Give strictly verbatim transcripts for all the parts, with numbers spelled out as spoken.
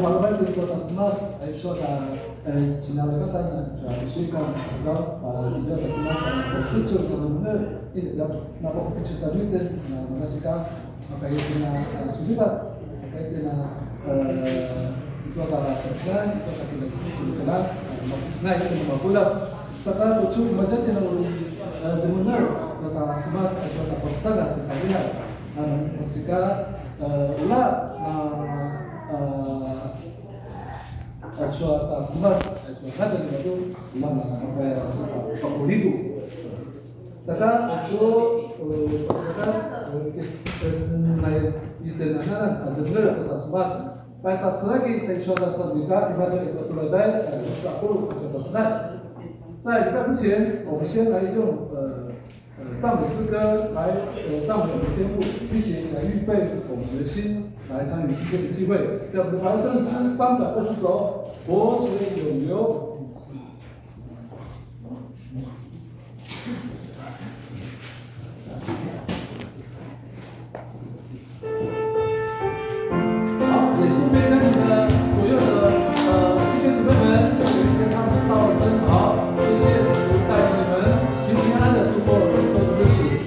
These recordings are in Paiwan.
Malemay ti tua ta Cemas, aicu a, eh, cinalekatan, eh, sika, eh, tua ta Cemas, eh, picul, eh, eh, na picul ta miten, eh, na sika, maka itu na, eh, sulivat, maka itu na, eh, tua ta sasnan, tua ta kina picul kena, eh, mapisnai itu na makulat. Saka tucu imaja ti na uri, eh, jemunar, tua ta Cemas, eh, tua ta pasala, sika lihat. Sika, eh, ula, eh, eh, aicu a ta Cemas, aicu a ta Cemas tu, ula, eh, pakuligu. Saka, aicu, eh, saka, eh, tes nai, iten anan, a jenger, ta Cemas. Pai ta celaki, ta aicu a ta Cemas, ika, imaja ika tuladai, eh, sa puluh, aicu a ta Cemas. Sa ika 之前，我们先来用，呃， 呃，赞美诗歌来，呃，赞美我们的天父，并且来预备我们的心，来参与今天的聚会。在我们的白圣诗三百二十首，活水涌流。好，也顺便跟你的左右的，呃，弟兄姊妹们，跟他们道声好，谢谢主带领你们平平安安地度过这周的日子。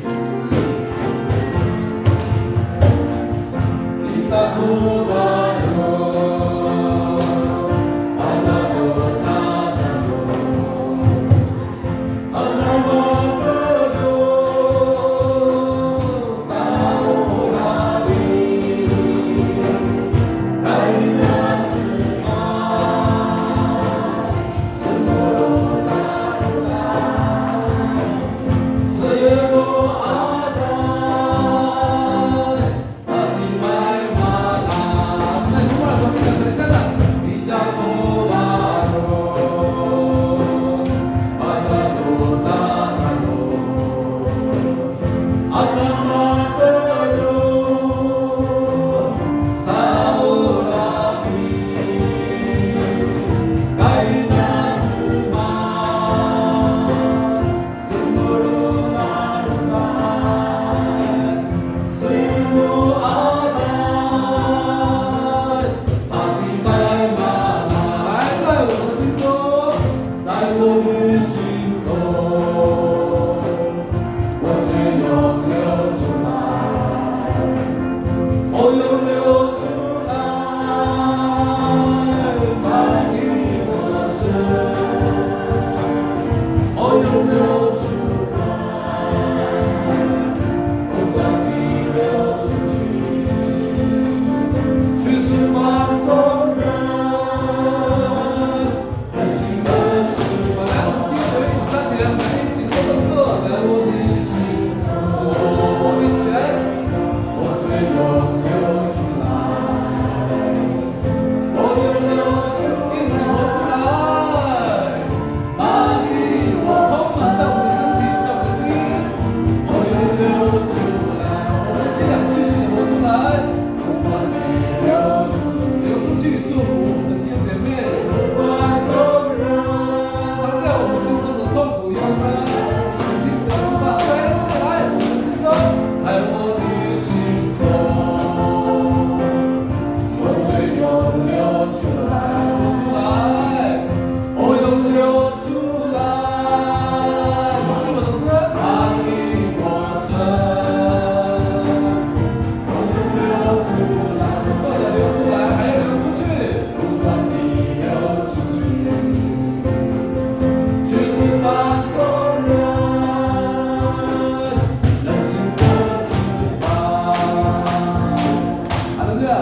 哈利路亚！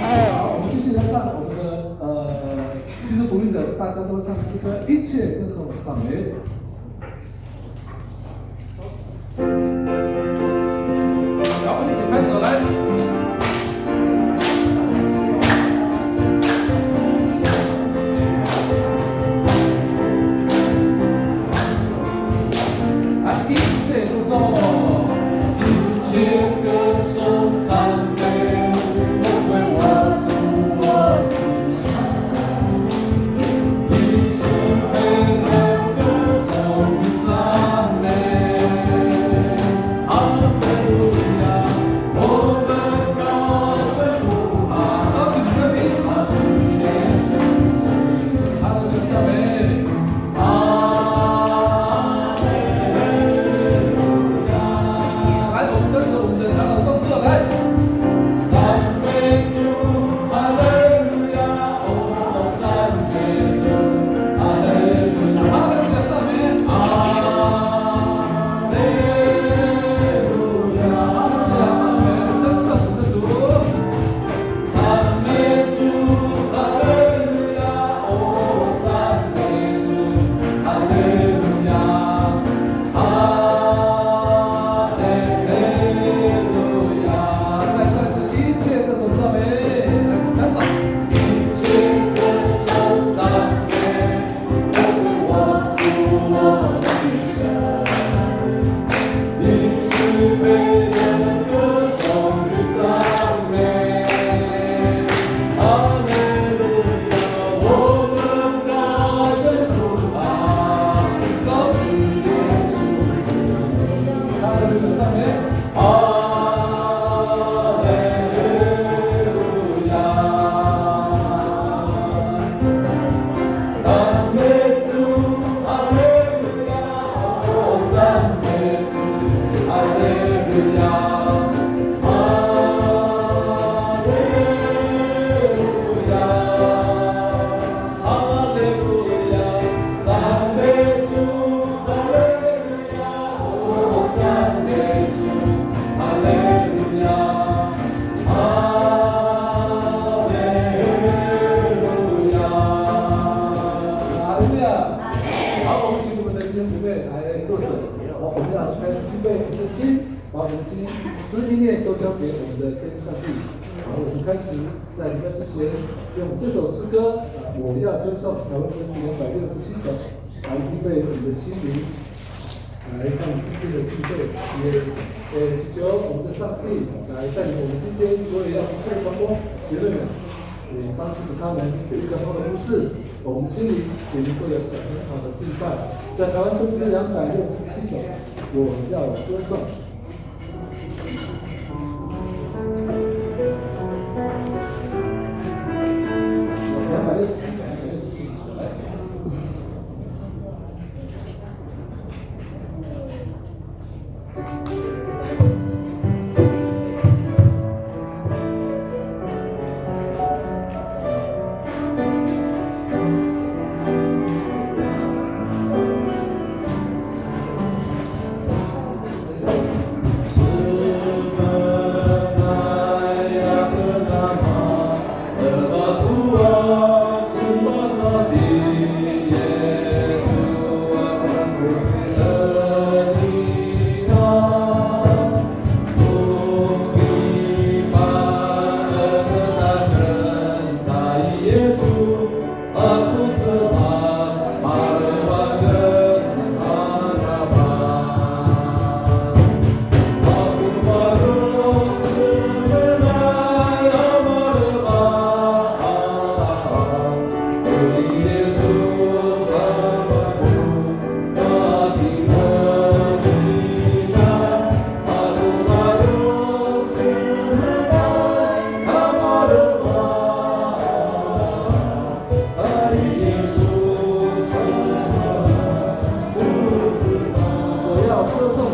好，我们继续来唱我们的，呃，今日福音的，大家都会唱诗歌，一切歌颂赞美。好，我们一起拍手来。来，一切歌颂，一切歌颂赞美，都归我主我的神。 一切被人歌颂，心，思念都交给我们的天上帝。好，我们开始在礼拜之前，用这首诗歌，啊，我要歌颂台湾圣诗两百六十七首，来预备我们的心灵，来唱今天的聚会。也，呃，祈求我们的上帝来带领我们今天所有要服侍的同工、姐妹们，也帮助他们有一个好的服侍，我们心里也能够有一个很好的敬拜。在台湾圣诗两百六十七首，我要歌颂。我的心啊，我要歌颂。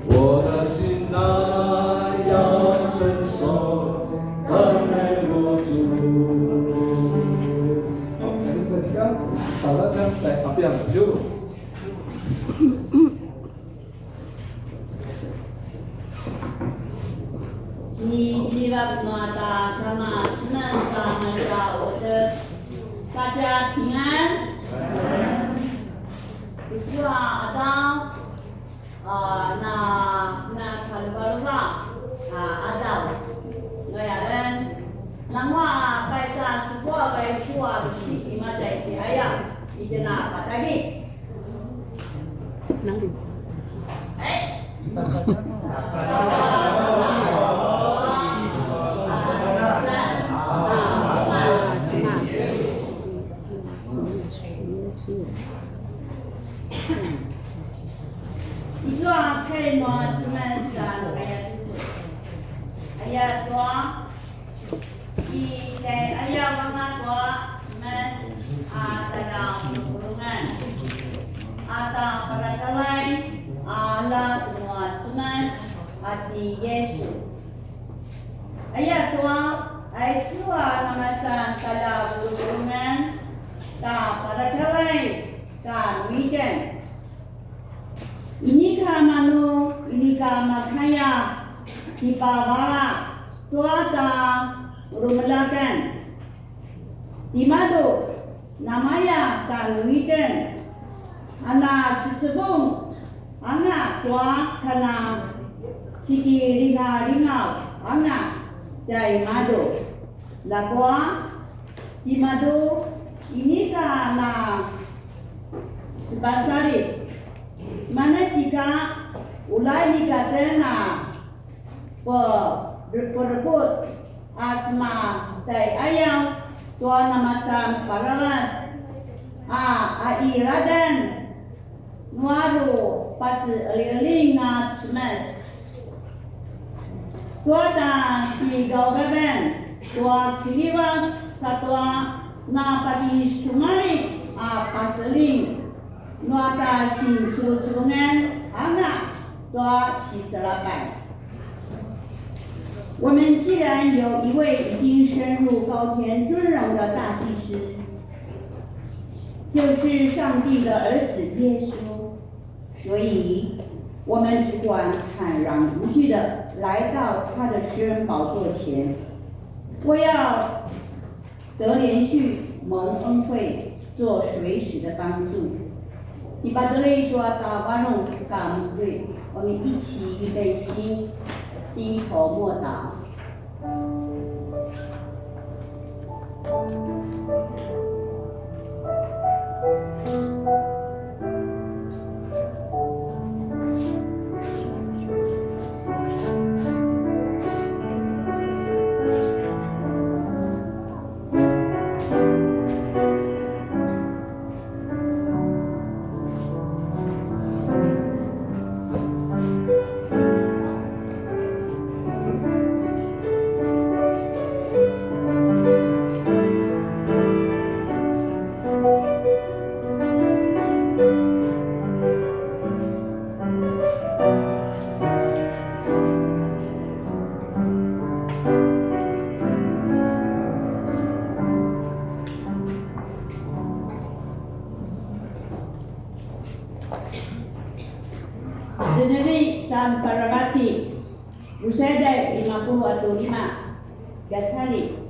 我的心啊，要称颂赞美我主。好，感谢大家。好了，这样来，阿比亚就。Sinipilivak nua tja Kama Cemas a namaitaudet. 大家平安。Tucu a qadaw, a, na, na kalevaleva, a, qadaw. Ngayalen, nanguaq a paiza sukuaq aicu a vecik imaza i aya, itjen a patagilj. Izua kai nua Cemas a aya tucu. Aya tua. I tjaiaya anga tua Cemas a tjaljavuluvulungan, a tja palakalay a aljak nua Cemas a ti Yisu. Ayatua, aicu a namasan tjaljavuluvulungan, tja palakalay, tja nuitjen. Inika kipavala tua tja rumeljakan. Timadju namaya tjanuitjen, a na secevung anga tua kana sikilingalingaw anga tjaimadju. Ljakua timadju inika na sepasalip, manasika ula inika tjen a pe-, perekut a sema tjaiqayaw tua namasan paravac a, a i ladan nua ru paseqeljiqeljing a Cemas. Tua tja sigaugavan tua kiljivak katua na pakisumalji a paseqeljing nua tja sincurungcurungan anga tua siselapai. 我们既然有一位已经升入高天尊荣的大祭司，就是上帝的儿子耶稣，所以我们只管坦然无惧的来到他的施恩宝座前，为要得连续蒙恩惠，做随时的帮助。Kipateli tua tja varung ka muri, 我们一起预备心，低头默祷。 Ceneri sanparavaci, drusa tjai lima puluq katua lima, Gacali.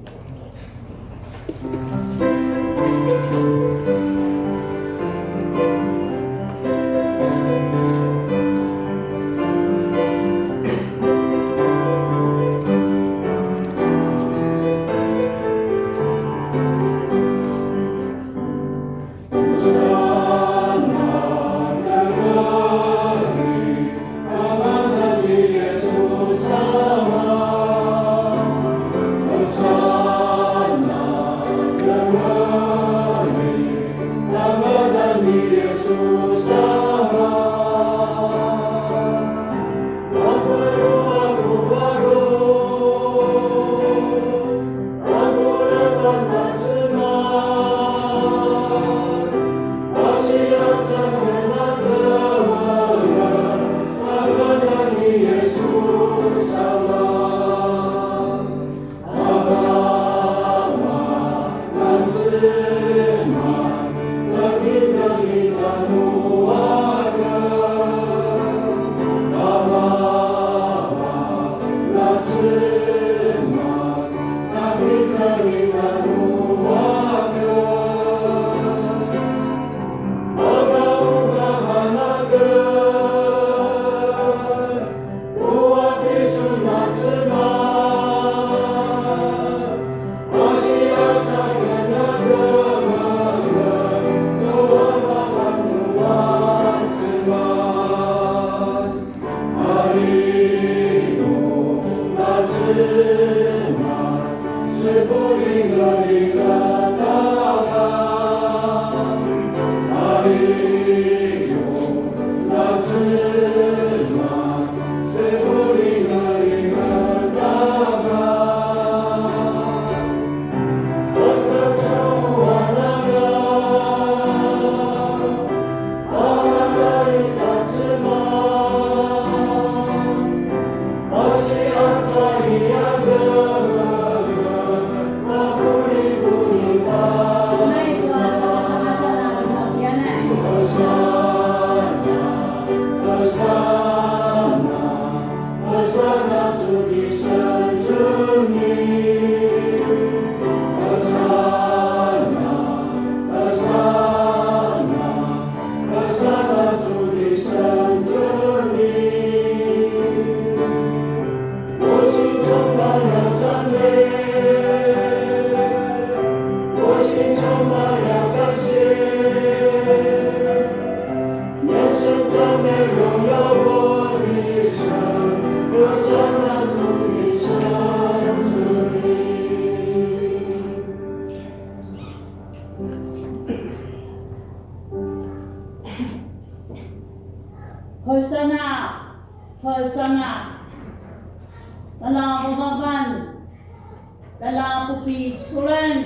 tjaljapupiculan,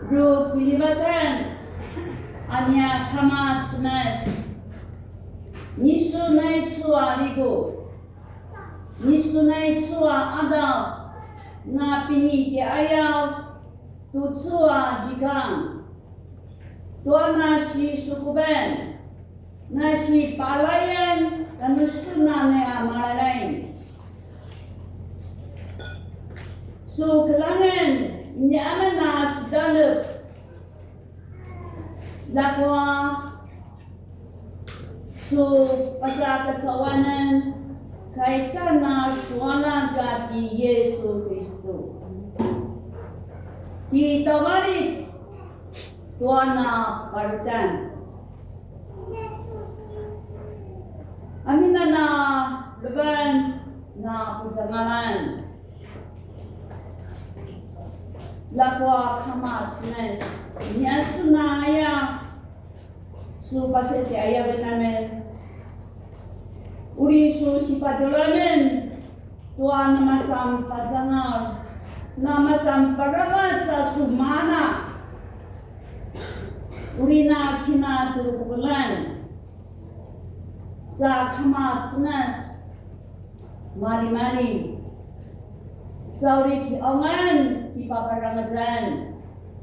rukiljivatan a nia Kama Cemas. Nisu naicu a ligu, nisu naicu a qadaw, na pinitjayaw tucu a zikang. Tua na sisukuben, na sipalayan, tjanusun a nia malalaing. Su kelangen, ini amen a sedalep. Ljakua su pasakacauanen, kaitan a sualan kati Yesu Kristu. Kitavali tua na parutan. Aminan a levan na puzangalan. Ljakua Kama Cemas, nia sun aya, su pasiti aya benamen. Uri su sipadjalamen tua namasan pazangal, namasan paravac a su mana. Uri na kinatulukulan sa Kama Cemas. Malimali. Sa uri kiqaungan kipaparangezan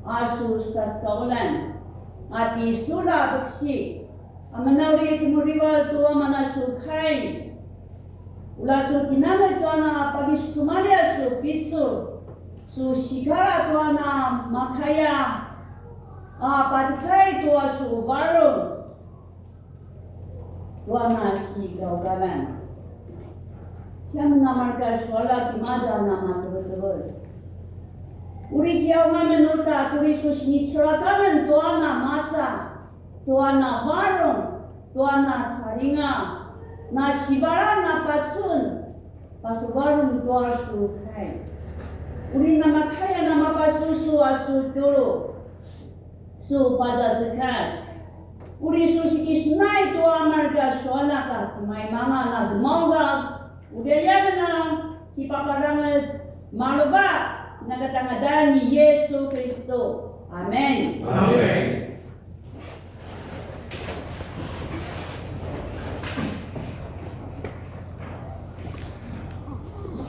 a su sasekaulan a ti sula beksi. Amana uri kimurival tua mana su kai. Ula su kinange tua na pagisumalia su picul. Su sikala tua na makaya a patekai tua su varung. Tua na sigaugavan. Kiamen a mareka suala timadju a namatevetevel. Uri kiaung amen uta, uri su sinicelak amen tua na maca, tua na varung, tua na calinga, na sivala na pacun, pasuvarung tua su kai. Uri namakaya namapasusu a su tulu. Su pazazekat. Uri su sikisenay tua mareka sualak a timaimanga na gemaugav, uri aya amen a kipaparangez, maleva, na katangadan ni Yesu Kristu. Amen. Amen.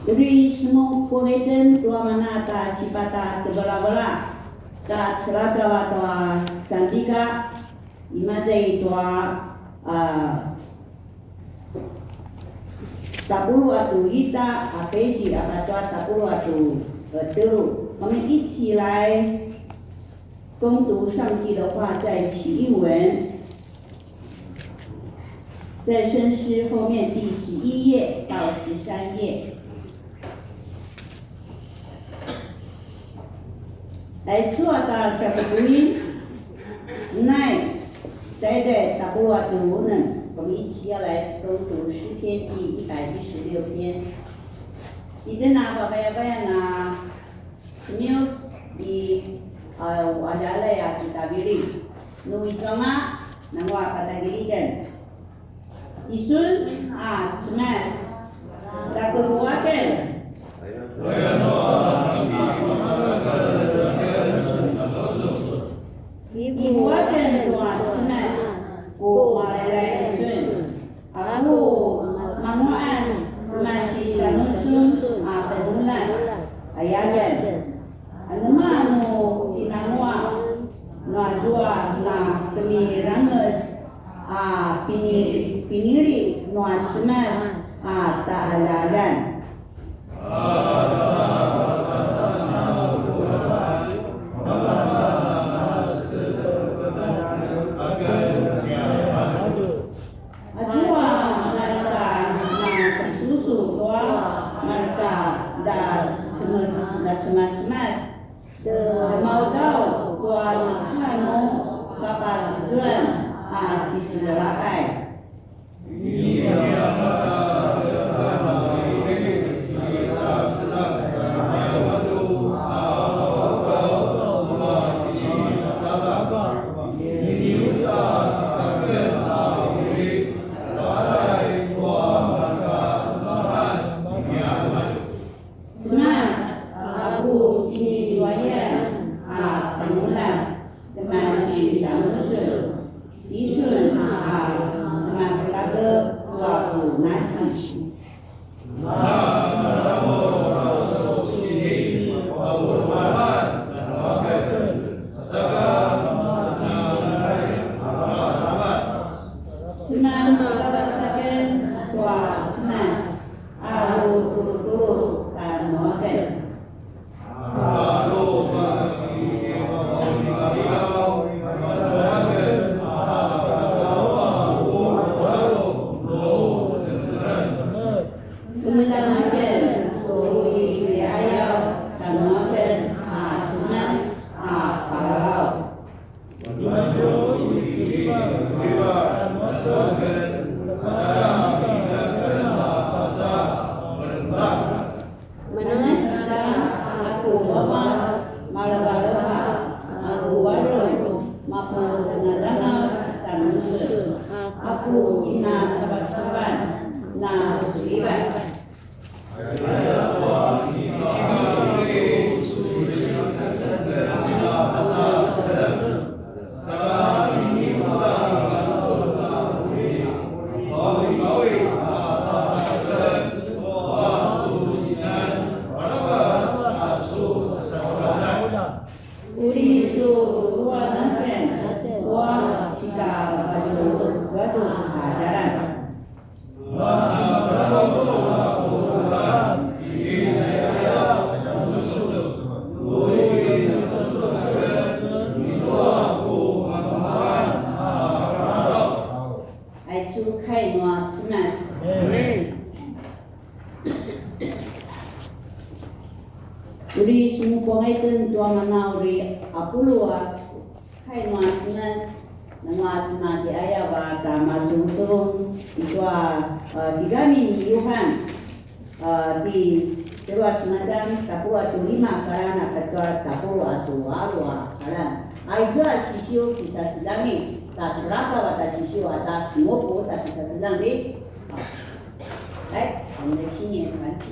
Uri semupu itjen tua mana ta sipata tevelavela ta celakaw tua Santika, imaza i tua, a, tapuluq katua ita a page a katua tapuluq katua, e, telu. 我們一起來 恭讀上帝的話，在啟應文，在聖詩後面第十一頁到十三頁。Aicu a ta sasepuin, senai, taiday tapuluq katua unem, 我們一起要來恭讀詩篇第一百一十六篇。Itjen a papayapayan a Semiut i, a, uqaljaqaljay a kitavili. Nu izua anga, nangua' patagilj itjen. Isun a Cemas, takutu aken. Ivu aken tua Cemas, ku malailai isun. Aku manguaqan, masi tjanusun a penuljat, aya aken. Anema nu kinanguaq nuazua na kemirangez a pini-, pinili nua Cemas a taqaljaqaljan. Azua mareka na kisusu tua mareka da ceme-, da cemacemas. Dremaudaw tua nu papatjezuan a sisiljalakai. Cemas, aku Malevalevaleva, makuvarung, maputengadangal, tanusun, a ku kinacavacavan, na sulivat. Uri su ruanan ken tua sika vadu vadu a djalan. Aicu kai nua Cemas. Amen. Uri semupu anga itjen tua mana uri apulu a kai nua Cemas, nua Cemas ti aya va ta macungcung i tua, a, tigami ni Yuhan, a, ti tjelu a senadam, tapuluq katua lima a kalan, a katua tapuluq katua alu a kalan. A izua sisiu kisaseljang ni, ta ceraka va ta sisiu a ta semupu ta kisaseljang ni. 来，我们的青年团契。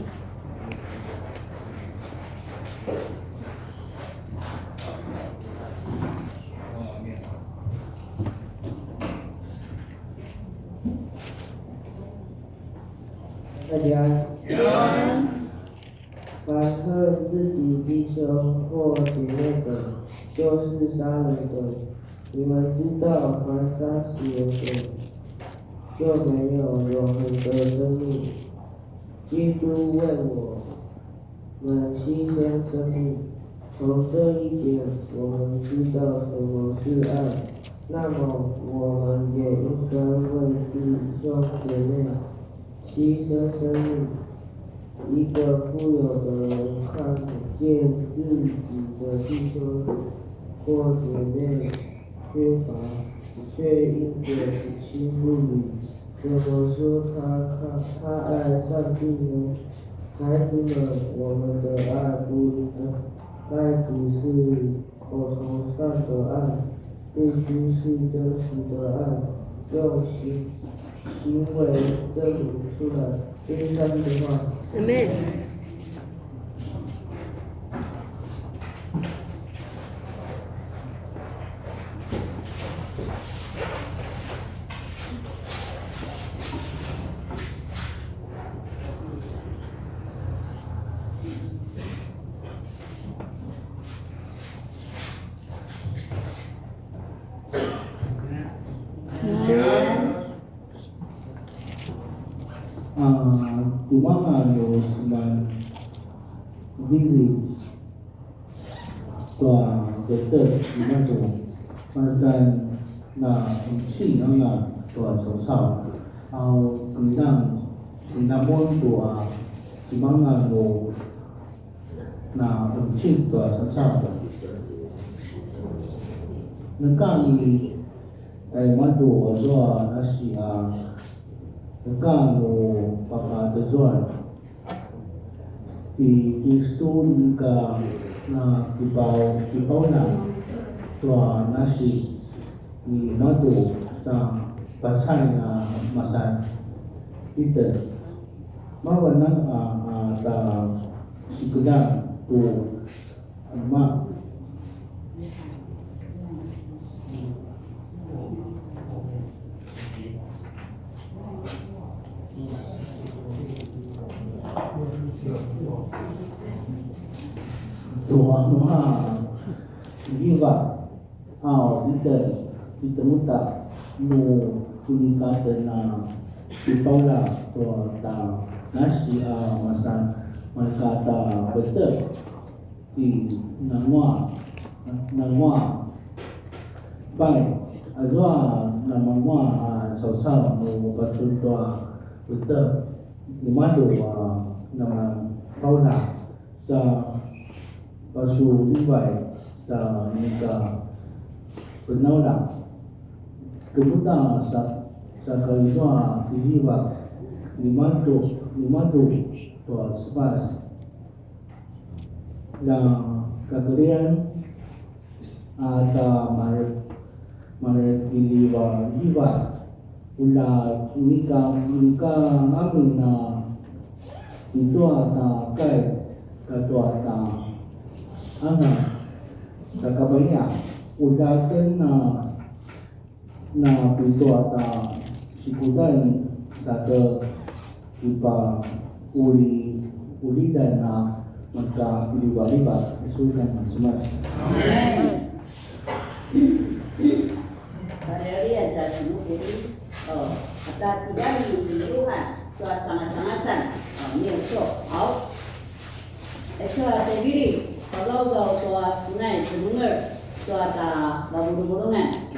大家安。凡恨自己弟兄或姐妹的，就是杀人的。你们知道，凡杀死人的，就没有永恒的生命。基督为我们牺牲生命，从这一点，我们知道什么是爱。那么，我们也应该为弟兄姐妹 牺牲生命。一个富有的人看见自己的弟兄或姐妹缺乏，却一点不轻不理，怎么说他看，他爱上帝呢？孩子们，我们的爱不应该只是 口头上的爱，必须是真实的爱，用行，行为证明出来。这是上帝的话。阿们。 A, tumanga nu seman viri tua vetek imadju, masan na qemcing anga tua caucau, a, kemeljang, kemeljang mun tua tumanga nu na qemcing tua caucau. Neka i tjaimadju azua nasi a neka nu pakatjezuan ti Kristu inika na kipau, kipaula tua nasi nimadju sa pacay a masan ita. Mavan anga a, a, ta sikeljang tu ama. Tua nua iva. Au, ita, ita muta nu kunikaten a kipaula tua ta nasi a masan mareka ta vetek ti nanguaq, nanguaq. Pai, azua nanguaq a caucau nu pacun tua vetek nimadju a namapaula sa pasulivay sa nika penaula. Kemuda sa, sa kaizua tiliva nimadju, nimadju tua Cemas. Ula kakedrian a ta mare-, marekiljivaljivak, ula inika, inika amin a pitua ta kai katua ta anga ta kabaya, ula ken a na pitua ta sikudan sa tje kipauli-, ulidan a maka pilivaliva. Isu kan Cemas. Amen. Haleluya, ta sinukuri, oh, ata tidani ni Yuhan, tua sangasangasan, oh, ni Yesu, au. Yesu a teviri, pagaugaw tua senai, semunger, tua ta vavuluvulungan.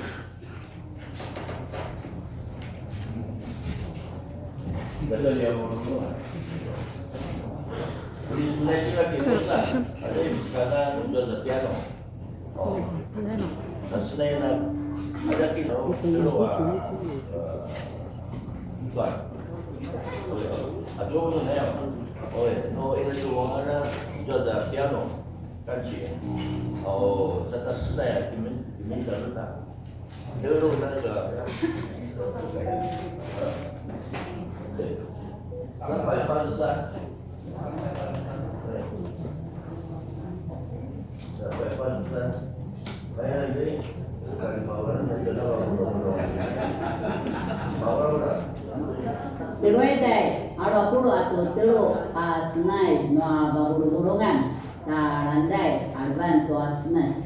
Tjeruaday, alu a puluq katua tjelu a senai nua vavuluvulungan, ta langedai a levan tua Cemas.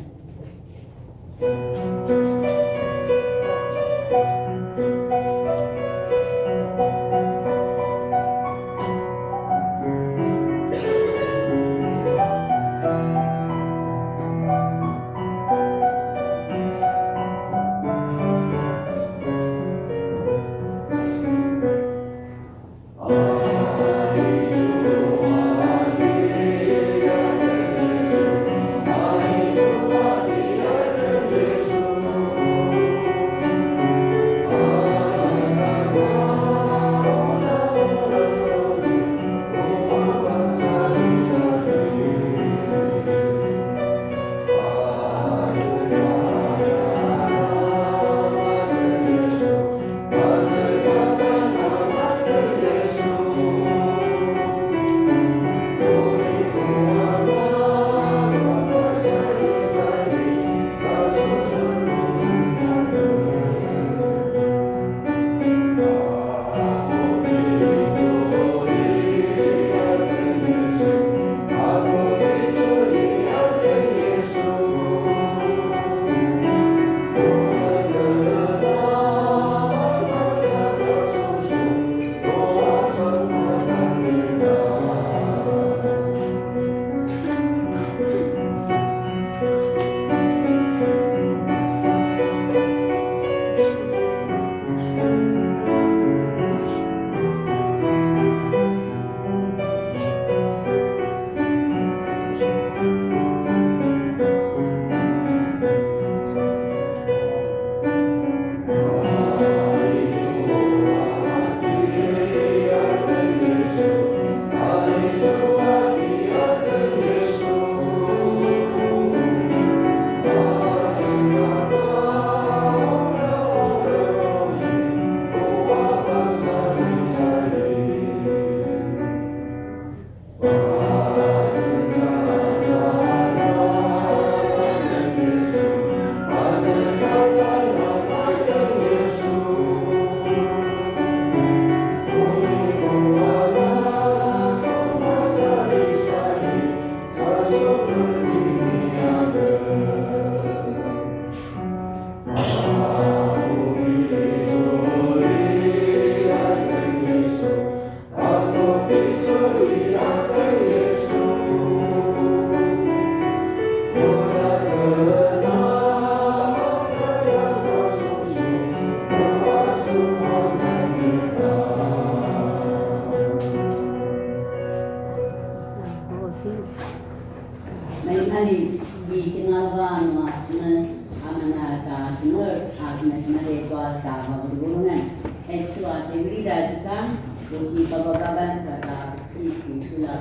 Maljimalji i tjengaleva nua Cemas, a mana ka tjengelj a kinasemadai tua tja vavuluvulungan. Aicu a tjaivililj a zikang, ku sipavavavan kata ku sipisulja.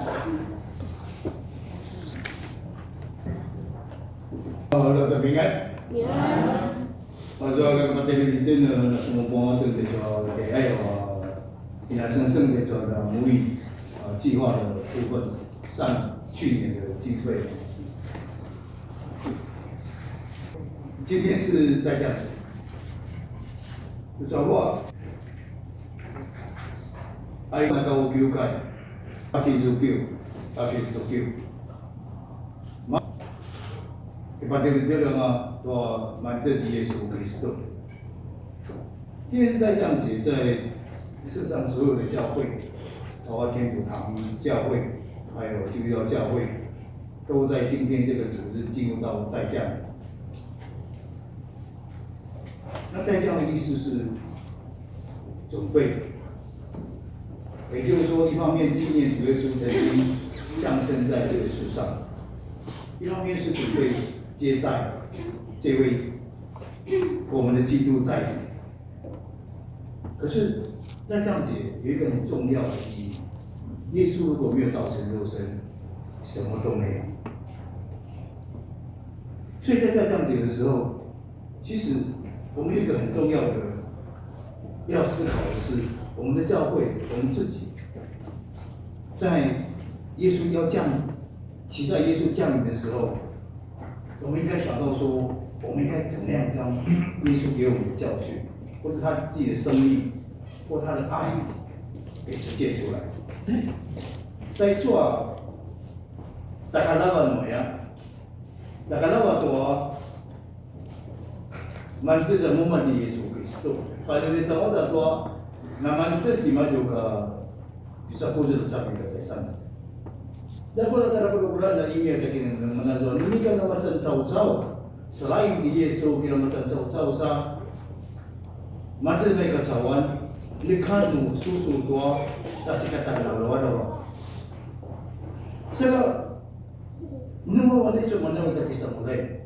好，大家平安。平安。Azua kapatid, ita na sumupungaw tua tua, eh, eh, ina sengseng tua tua 母语, uh, 计划的部分，上去年的经费。今天是待降节，有找过啊？Ai, naka ukiukai, aki zukiu, aki zukiu. Ma, kipatjilitjilanga tua 满月节 Yesu Kristu. 今天是待降节，在世上所有的教会，包括天主堂教会，还有基督教教会，都在今天这个主日进入到待降。那待降的意思是准备，也就是说，一方面纪念主耶稣曾经降生在这个世上，一方面是准备接待这位我们的基督再临。可是待降节有一个很重要的意义，耶稣如果没有道成肉身，什么都没有。所以在待降节的时候，其实我们有一个很重要的要思考的是，我们的教会，我们自己，在耶稣要降，期待耶稣降临的时候，我们应该想到说，我们应该怎么样将耶稣给我们的教训，或者他自己的生命，或他的爱给实践出来。在座啊，大家都很怎么样？ Nakalava tua mangetjez a mumalj ni Yesu Kristu. Palilit a uta tua, namangetjez timadju ka tjisakuzulj a cavilj a taisangas. Ljakua tara pulukulan a imi a tja kinemenemen azua, inika namasan caucau. Selain ti Yesu, ki namasan caucau sa mangetjez a i kacauan, inika nu susu tua, tja sikataqalawlaw. Saka, nu mawali su manaw ta kisamulai.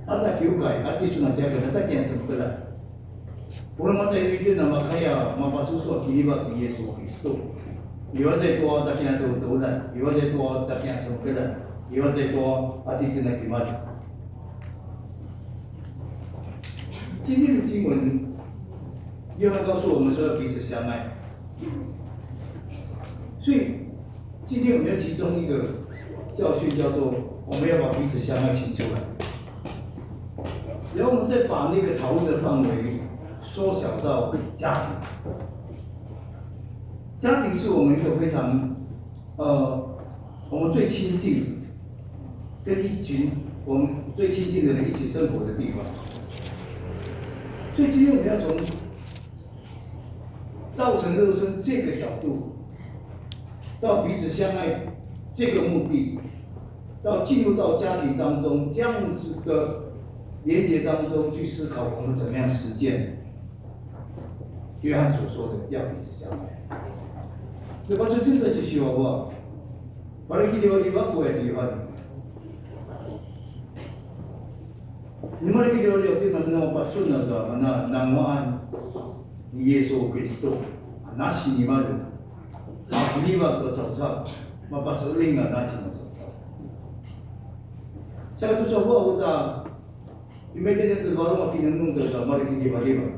A tja kiukai, a ti su na tja ka, a tja kiyan semekeljan. Uri mata yu itjen a makaya mapasusu a kiljivak ni Yesu Kristu. Iwazay tua tja kiyan tautan, iwazay tua tja kiyan semekeljan, iwazay tua a ti tjen a kimalj. 今天的经文，约翰告诉我们说要彼此相爱。所以，今天我们要集中一个教训，叫做我们要把彼此相爱请出来。然后我们再把那个讨论的范围缩小到家庭。家庭是我们一个非常，呃，我们最亲近跟一群我们最亲近的人一起生活的地方。所以今天我们要从道成肉身这个角度，到彼此相爱这个目的，到进入到家庭当中这样子的连结当中去思考，我们怎么样实践约翰所说的要彼此相爱。Lepacun tjen ta sisiwa, ua marikiljivaljivak tua i Yuhan. Ni marikiljivaljivak tjen a mana pacun azua mana nanguaqan ni Yesu Kristu a nasi nimadju. Makiljivak tua caucau, mapaseling a nasi tua caucau. Saka tucu a ua uta, imaitjen a tja varung a kinemnem tua marikiljivaljivak.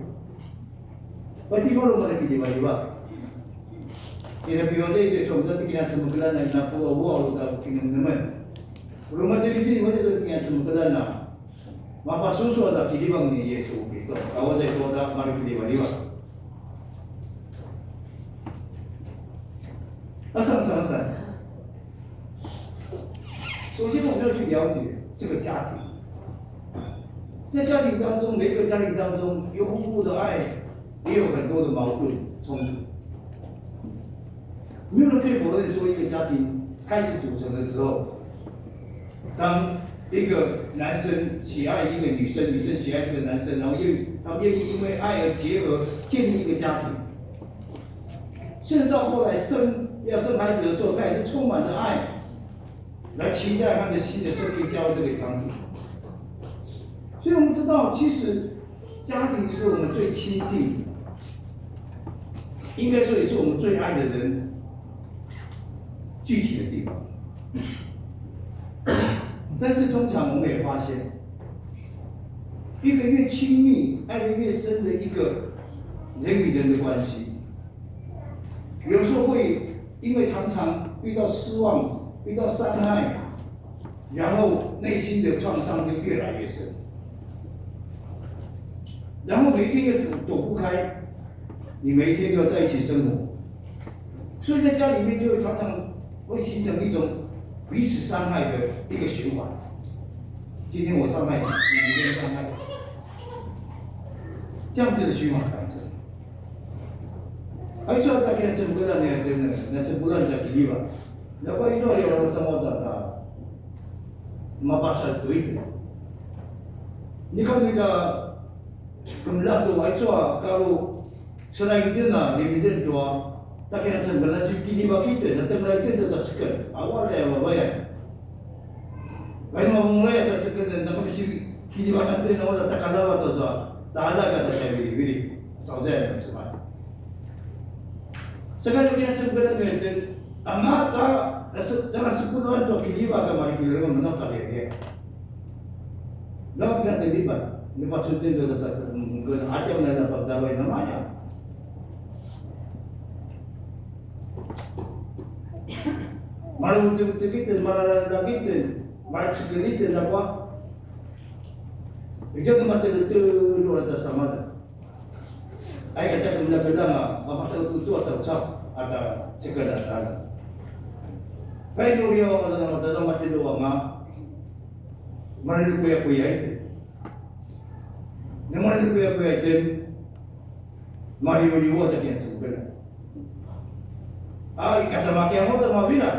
Pati varung marikiljivaljivak. Kina piwazay tu cumda ti kinan semekeljan a inapu a ua uta kinemnemen. Ruma tu imaitjen tu kinan semekeljan a mapasusu a tja kiljivak ni Yesu Kristu. Kawazay tua tja marikiljivaljivak. Asan, asan, asan. 首先，我们要去了解这个家庭。在家庭当中，每一个家庭当中有互不的爱，也有很多的矛盾冲突。没有人可以否认说，一个家庭开始组成的时候，当一个男生喜爱一个女生，女生喜爱这个男生，然后愿他们愿意因为爱而结合，建立一个家庭。甚至到后来生要生孩子的时候，他也是充满着爱，来期待他的新的生命加入这个场景。所以我们知道，其实家庭是我们最亲近，应该说也是我们最爱的人聚集的地方。但是通常我们也发现，一个越亲密、爱得越深的一个人与人的关系。有时候会因为常常遇到失望、遇到伤害，然后内心的创伤就越来越深，然后每一天又躲躲不开，你每一天都要在一起生活，所以在家里面就会常常会形成一种彼此伤害的一个循环。今天我伤害你，你明天伤害我，这样子的循环产生。Aicu a tja kinan cemkedan nia tjen na sebulan tja kiliva. Ljakua izua liaw a cemauta ta mapasal tu itjen. Nika nika kemeljang tu aicu a karu selain itjen a limiden tua tja kinan cemkedan si kiliva kitjen na temla itjen tu tja cekel. Awal ya wawayan. Vainu a vunglay a tja cekel na kemisi kiliva kan itjen na wala tja kalava tu tua tja alaga tja tja vilivili. Sauzay na semas. Saka tja kinan cemkedan nia tjen, angata, tja sepuluan tua kiliva ka mari kiliva mana kalialia. Daw kina tja lipat, lipat sutin tua tja cemkedan, atau na dapat dawai namanya. Malu tja tja kita, malu tja kita, malu tja kita, apa? Ijau tu mati tu tu lu ada sama. Ai kata kemeljang-kemeljang a mapasal tu tu a caucau ata cekedan. Kai nu liaw a kata mata mati lu anga. Mari lu kuya kuya itu. Ni mari lu kuya kuya itu. Mari lu liaw a tja kinan cemkedan. Ai kata makiang a mavila.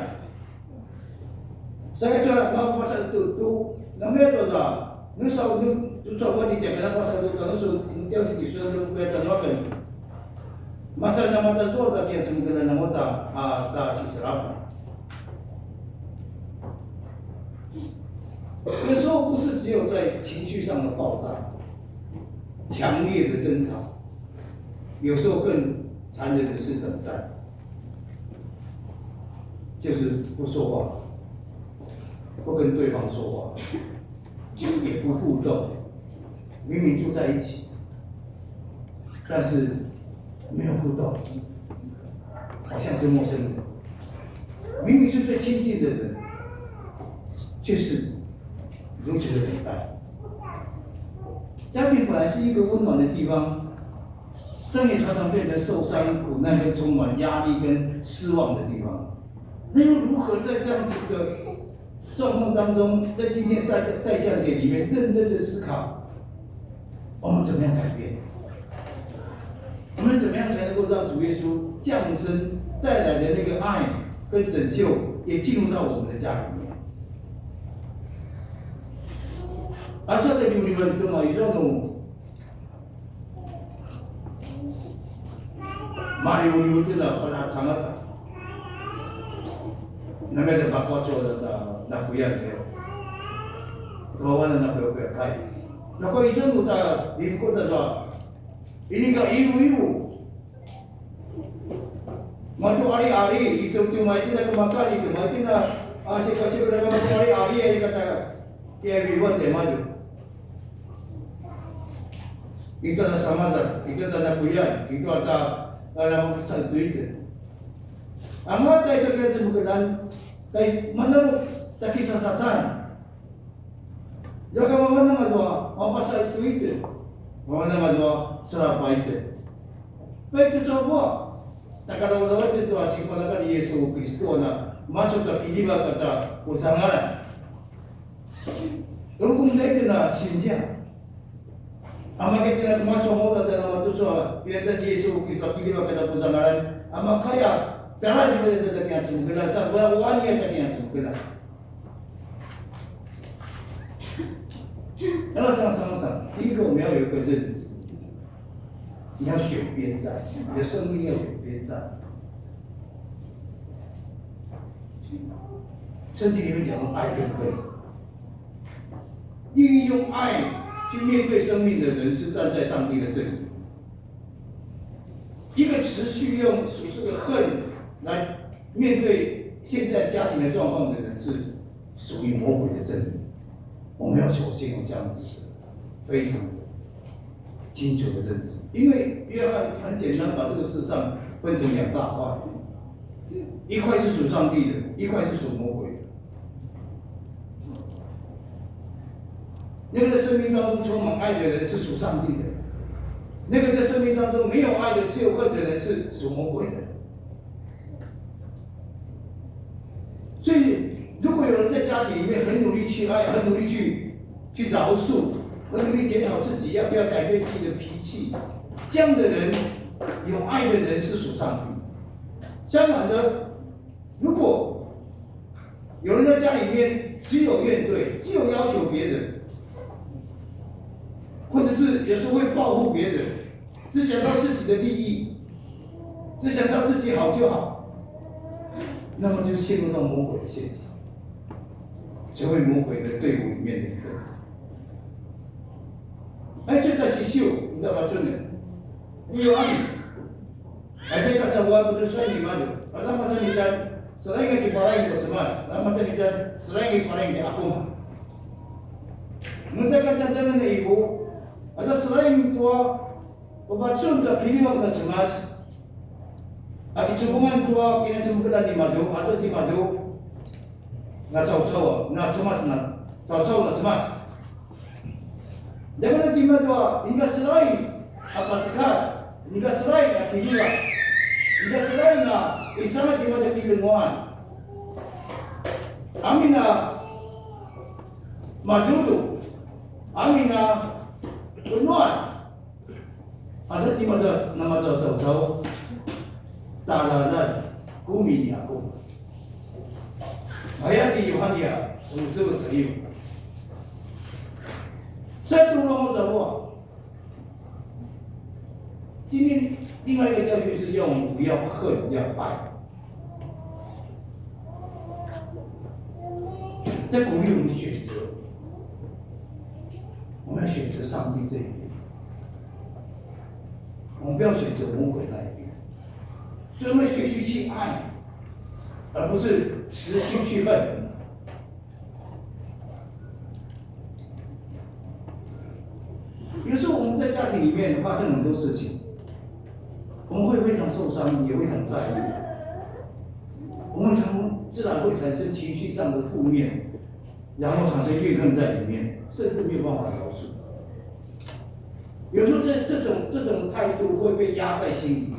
Saka tua mapasal tu tu namaya tua za nu sa nu tu sa wani tia kana pasal tu ta nu su nu tia si su nu pe ta nu akan. Masa na mata tua ta kinan cemkedan na mata a ta si serapa. 有时候不是只有在情绪上的爆炸、强烈的争吵，有时候更残忍的是冷战。 就是不说话，不跟对方说话，也不互动，明明住在一起，但是没有互动，好像是陌生人。明明是最亲近的人，却是如此的冷淡。家庭本来是一个温暖的地方，但也常常变成受伤、苦难跟充满压力跟失望的地方。那又如何在这样子的状况当中，在今天在待降节里面认真的思考，我们怎么样改变？我们怎么样才能够让主耶稣降生带来的那个爱跟拯救也进入到我们的家里面？Aca tja liuliuan tu maizuan nu maliuliu tu na palacangat. Namaya tja bakuacu a tja nakuyan tja. Wawa na nakuyakuya kai. Nakuya izua nu tja lingkul tja zua. Inika ivuivu. Matu ari ari itu tu maitina kemakan itu maitina asik asik dalam matu ari ari aja kata kia biwan tja matu. Itu ada samazat, itu ada nakuyan, itu ada dalam pesan tu itu. Amat itu kita sebutan kai mana tja kisasasan. Ljakua mavan anga zua mapasa itu itu. Mavan anga zua serapa itu. Paitu coba. Tja kadaudaw itu tua sipalakan Yesu Kristo na macu tja kiliva kata pusangalan. Rukun itu na sinzia. Ama kita na macu mau tja na matu sua pinata Yesu Kristo kiliva kata pusangalan. Ama kaya tara di pada tja kian sumukila sa wani tja kian sumukila. 要想想想，第一个我们要有一个认知，你要选边站，你的生命要选边站。圣经里面讲到爱跟恨，愿意用爱去面对生命的人是站在上帝的阵营。一个持续用属这个恨来面对现在家庭的状况的人是 属于魔鬼的阵营。我们要首先有这样子的非常清楚的认知，因为约翰很简单把这个世上分成两大块，一块是属上帝的，一块是属魔鬼的。那个在生命当中充满爱的人是属上帝的，那个在生命当中没有爱的、只有恨的人是属魔鬼的。所以，如果有人在家庭里面很努力去爱，很努力去去饶恕，很努力检讨自己要不要改变自己的脾气，这样的人，有爱的人是属上帝。相反的，如果有人在家里面只有怨对，只有要求别人，或者是有时候会报复别人，只想到自己的利益，只想到自己好就好，那么就陷入到魔鬼的陷阱，成为魔鬼的队伍里面的一个。哎，这个是秀，你知道吗？真的，你有爱。Aza i kacauan, putu sa i nimadju. Aza masan itan, selain a kipalaing tua Cemas. Aza masan itan, selain a kipalaing tua Akuma. Nunta ka tantangan na ibu, aza selain tua papacun tua kiljivak na Cemas. A kicevungan tua kinacemekeljan nimadju, aza timadju. Na caucau, na Cemas, na caucau, na Cemas. Djavadjavay timadju a, inika selain a pacekat, inika selain a kiljivak, inika selain a isanga timadju a kilenguan. Amin a madjudu, amin a penuan. Aza timadju a namacaucau, tjaljaljak, kumi ni Akuma. Aya ti Yuhan ya, semusemucaiu. Sa tu longozavua. 今天另外一个教训是要我们不要恨，要爱。在鼓励我们选择，我们要选择上帝这一边，我们不要选择魔鬼那一边。所以我们要学习去爱，而不是持续去恨。 有时候我们在家庭里面发生很多事情，我们会非常受伤，也非常在意。我们常自然会产生情绪上的负面，然后产生怨恨在里面，甚至没有办法饶恕。有时候这这种这种态度会被压在心里面。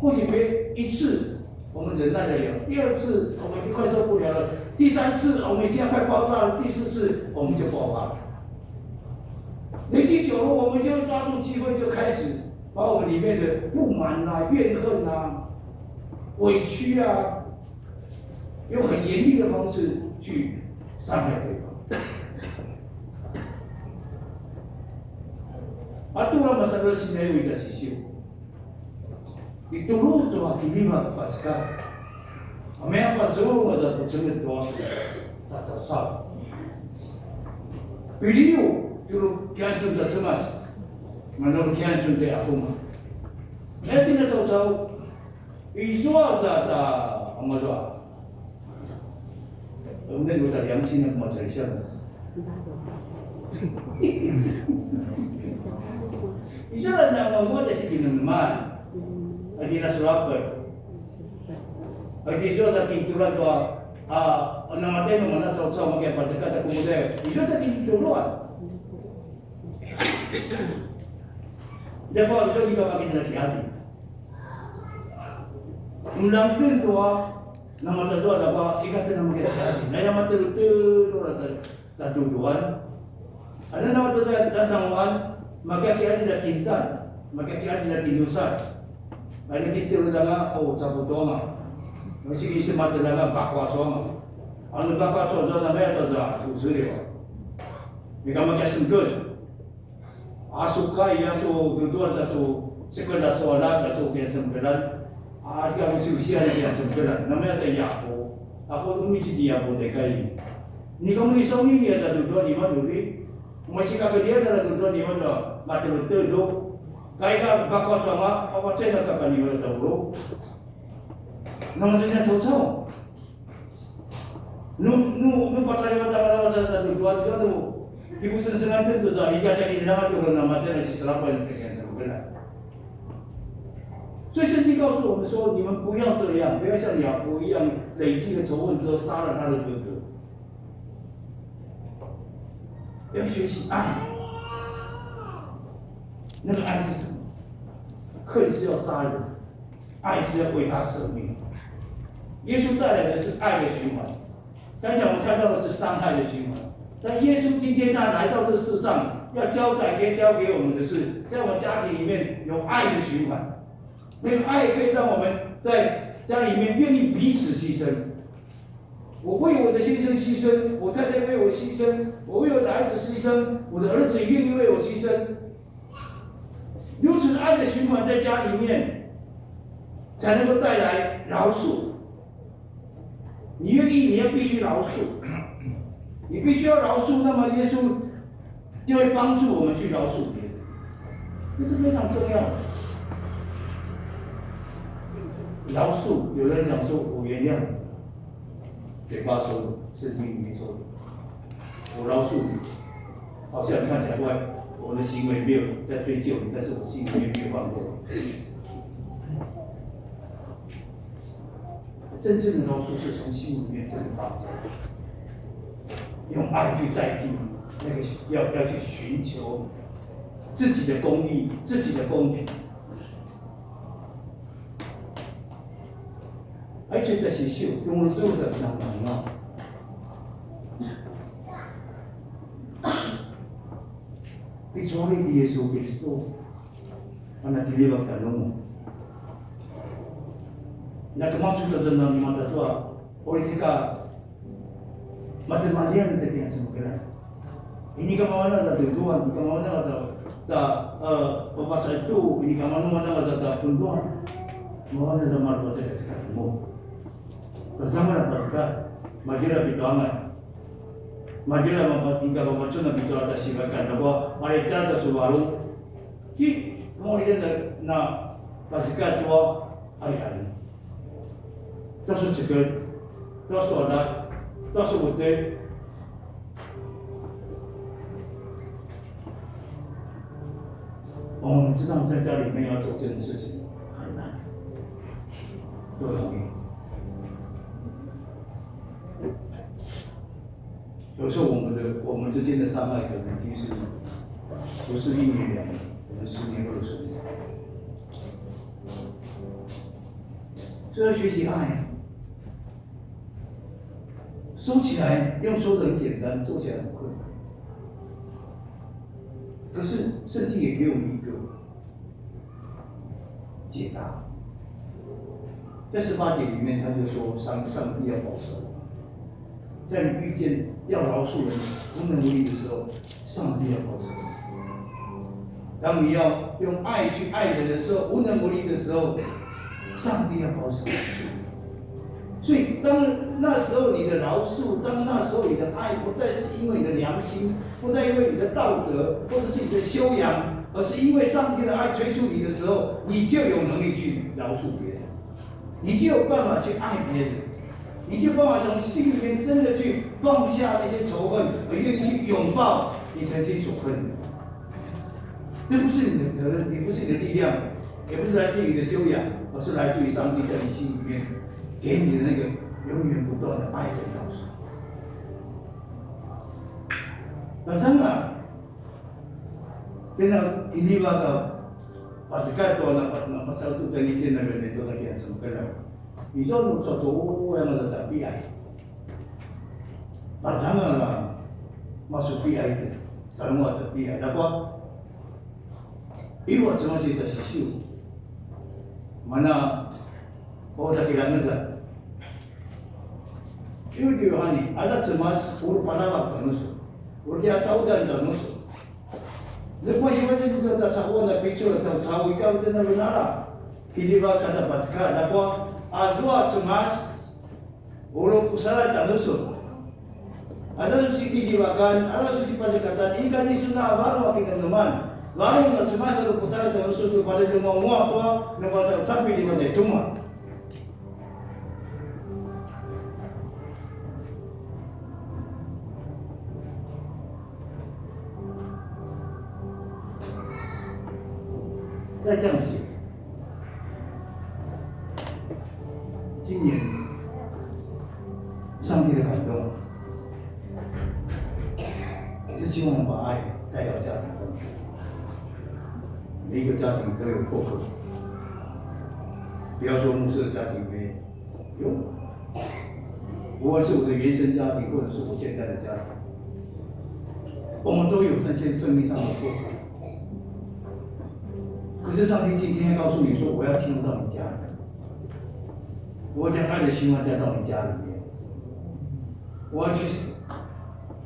或许没一次我们忍耐得了，第二次我们已经快受不了了，第三次我们已经要快爆炸了，第四次我们就爆发了。累积久了，我们就抓住机会，就开始把我们里面的不满啊、怨恨啊、委屈啊，用很严厉的方式去伤害对方。Atura masalu sinai ita sisiu. Itulu tua kiljivak a pacekat. Amaya pazurung aza pucengel tua su tacaucau. Piliu, tulu kian sun ta Cemas. Manu kian sun ta Akuma. Aya tina caucau. Izua za ta, amazua. Kemudian gue tadi yang sini aku macam siapa? Izua na mamua ta si kinemeneman. Lagi na suraper. Lagi izua za kintulan tua, a, nama tenu mana cau-cau makai pacekat aku muda. Izua ta kintulan. Djavadjavay ika makin hati-hati. Melangken tua, namatazua djavadjavay ika tjen a makin hati-hati. Naya matelutelu ra ta, tatuduan. Ada namatazua tatuduan, maka kian da kintan, maka kian da kindusan. Anu kitulu danga, o, caputonga. Masih isi mata danga, bakwa songa. Anu bakwa songa, namaya taza, tusuri. Ika makin sengkul. A su kai, a su tutuan, a su sekelan, a su alan, a su kian sekelan. A su kian usiusian, a kian sekelan. Namaya ta Yapo. Ako umi ci Yapo te kai. Ni kamu ni sauni ni ada tutuan ni ma duri. Masih kagadian ada tutuan ni ma da mata betul do. Kai ka bakwa sama, apa cina ka pani ma da bro. Nama saja cau-cau. Nu, nu, nu pasal yang ada kalau saya tak tutuan juga tu. Kipusengsengan tucu a i tjatjakinanga tu ken a matjalj a siselapan a tjakian sa kela. 所以圣经告诉我们说，你们不要这样，不要像亚伯一样累积了仇恨之后杀了他的哥哥。要学习爱，那个爱是什么？恨是要杀人，爱是要为他舍命。耶稣带来的是爱的循环，刚才我们看到的是伤害的循环，但耶稣今天他来到这世上，要交代给交给我们的是，在我们家庭里面有爱的循环。那个爱可以让我们在家里面愿意彼此牺牲。我为我的先生牺牲，我太太为我牺牲，我为我的孩子牺牲，我的儿子也愿意为我牺牲。如此的爱的循环在家里面，才能够带来饶恕。你愿意，你要必须饶恕，你必须要饶恕，那么耶稣就会帮助我们去饶恕别人，这是非常重要的。饶恕，有人讲说我原谅你，嘴巴说，圣经里面说，我饶恕你，好像看起来我我的行为没有在追究你，但是我心里面没有放过你。真正的饶恕是从心里面真的发自，用爱去代替那个要要去寻求自己的公义、自己的公平。Aicu ta sisiu, tunguzul ta nananga. Kecuali di Yesu Kristo, mana tiliwak ta nungu. Na kemacu ta denam mata tua, ori sika Mate malian te tiang semukelan. Ini ka mawana ta tutuan, ini ka mawana ta ta eh papasa itu, ini ka mawana ta ta tunduan. Mawana ta malu ta ka sekali mo. Pasama na pasaka, madira pituangan. Madira mapa ika mapacuna pitua ta silakan. Napa marita ta subaru. Ki mo ida na pasaka tua hari-hari. 到处指责，到处打，到处不对。我们知道在家里面要做这件事情很难，不容易。有时候我们的我们之间的伤害可能已经是不是一年两年，可能十年二十年。所以要学习爱。说起来，用说的很简单，做起来很困难。可是圣经也给我们一个解答，在十八节里面他就说上上帝要保守，在你遇见要饶恕人无能为力的时候，上帝要保守。当你要用爱去爱人的时候，无能为力的时候，上帝要保守。所以，当那时候你的饶恕，当那时候你的爱，不再是因为你的良心，不再因为你的道德，或者是你的修养，而是因为上帝的爱催促你的时候，你就有能力去饶恕别人。 你就有办法去爱别人，你就有办法从心里面真的去放下那些仇恨，而愿意去拥抱你曾经所恨的。这不是你的责任，也不是你的力量，也不是来自于你的修养，而是来自于上帝在你心里面给你的那个永远不断的爱的饶恕。Pasangan, kena ini baka Pazekatj tua na, na pasal tu tani tjen na tjen tu tjen sa makaya. Izua nu cacauan a tja pi'ay. Pazangal a masupi'ay tu, salunguaq a tja pi'ay. Ljakua, ivu a Cemas i tja sisiu. Mana, o tja kilangezan. Ivu ti Yuhani, aza Cemas uri palavak tjanusun. Uri tja taudan tjanusun. Ljakua sivatjen tu tja caquan a picul a caucau ika uta na venala. Kiljivak a tja pazekatj, ljakua azua Cemas uri pusaladj tjanusun. Aza su sikiljivakan, aza su sipazekatan, ika nisu na varung a kinemeneman. Varung a Cemas a uri pusaladj tjanusun tu pada ljemuanguaq tua, na pada capi lima tjai tuma. 再降级。今年上帝的感动，也是希望把爱带到家庭当中，每一个家庭都有破口。不要说牧师的家庭没有，不管是我的原生家庭，或者是我现在的家庭，我们都有这些生命上的破口。可是上帝今天要告诉你说，我要进入到你家里，我将爱的循环带到你家里面，我要去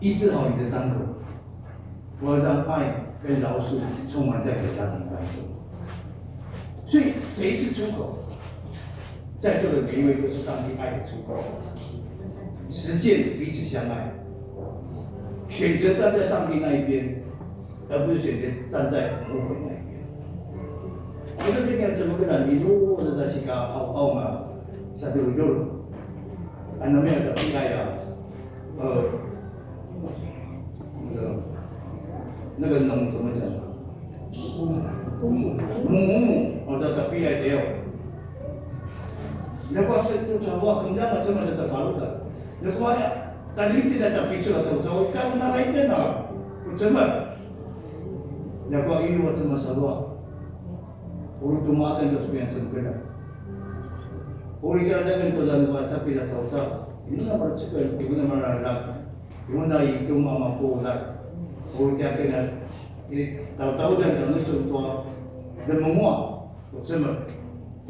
医治好你的伤口，我要让爱跟饶恕充满在你的家庭当中。所以谁是出口？在座的每一位都是上帝爱的出口，实践彼此相爱，选择站在上帝那一边，而不是选择站在魔鬼那一边。Ito ti nia cemekudan, izuazua ta sika au au nga sa tjurutjuru. Anu maya ta piay a, e, 那个那个农怎么讲？母母，哦，ta piay teo. Ljakua sa tu sa ua kemuda macam ada ta baru ta. Ljakua ya, tadi tidak ta picul atau cau ikan na lain na. Macam mana? Ljakua iyu macam masalua. Uri tu makan tu supian cemekudan. Uri kada kan tu dan buat sapi dah cau cau. Ini nama cekal, ini nama radak. Iuna i tuma mapuljat. Uri tiaken a, i, tautaudan tjanusun tua, dememua, ucemel.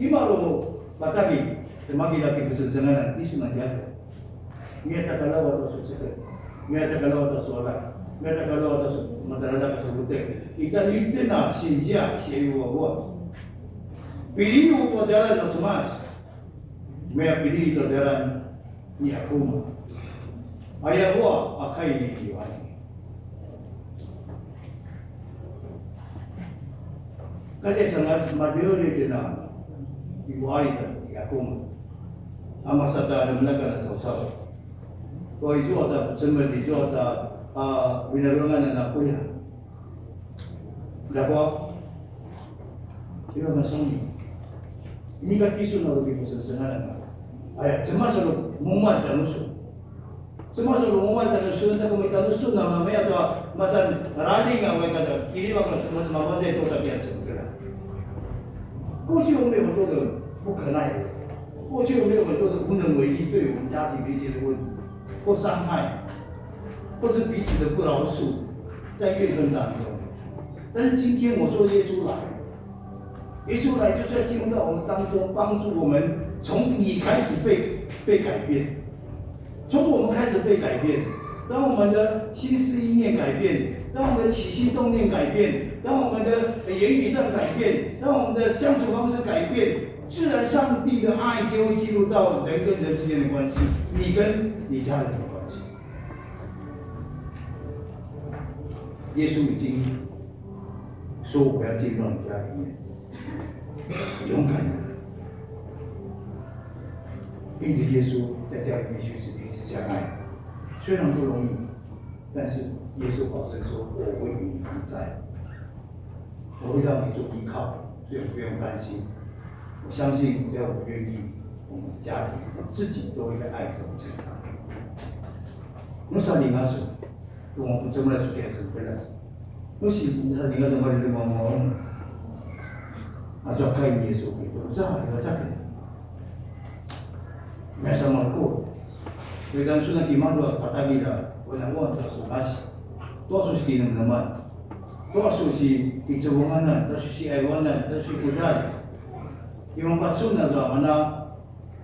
Ima ru pataki, temaki laki pesensengan, tisun a tiaken. Mia takalawa ta su cekal. Mia takalawa ta su alak. Mia takalawa ta su mataladak su butek. Ita liten a sinzia, si ayu wa wa. Piliu tua dalan na cemas. Mia piliu tua dalan ni Akuma. Aya hua a kai ni Yohani. Kati sangas madere tena i wai ta i Akuma. Ama sata ada menaka na sausau. Ko izua ta cemel izua ta, a, winarungan na kuya. Ljakua, iwa masoni. Ini ka tisun a rubi pesensengan. Aya, cemas a ru mumal tjanusun. Cemas a ru mumal tjanusun, sa kumi tjanusun a mamaya tua masan raling a wai kada. Ini wa kada cemas mamaya tua tapi a cemekela. 过去我们有很多的不可奈何，过去我们有很多的无能为力，对我们家庭的一些的问题或伤害，或者彼此的不饶恕，在怨恨当中。但是今天我说耶稣来，耶稣来就是要进入到我们当中，帮助我们从你开始被，被改变，从我们开始被改变，当我们的心思意念改变，当我们的起心动念改变，当我们的言语上改变，当我们的相处方式改变，自然上帝的爱就会进入到人跟人之间的关系，你跟你家人的关系。耶稣已经说：“我要进入到你家里面。”勇敢的，因此耶稣在家里面学习彼此相爱，虽然不容易，但是耶稣保证说：“我会与你同在，我会让你做依靠，所以不用担心。”我相信，只要我们愿意，我们的家庭自己都会在爱中成长。Nusa lingasu, tu mapucemela su kiya cempelas. Nusi, nusa lingasu mali lima maun. Aza kai ni Yesu Kristo, uza, uza kai. Mesa malku. Wedan suna kimadu a patagila, wana wan ta su nasi. Tua su si kinemeneman. Tua su si kicevunganan, tua su si aiwanan, tua su si kudal. Imam patsun na zua mana,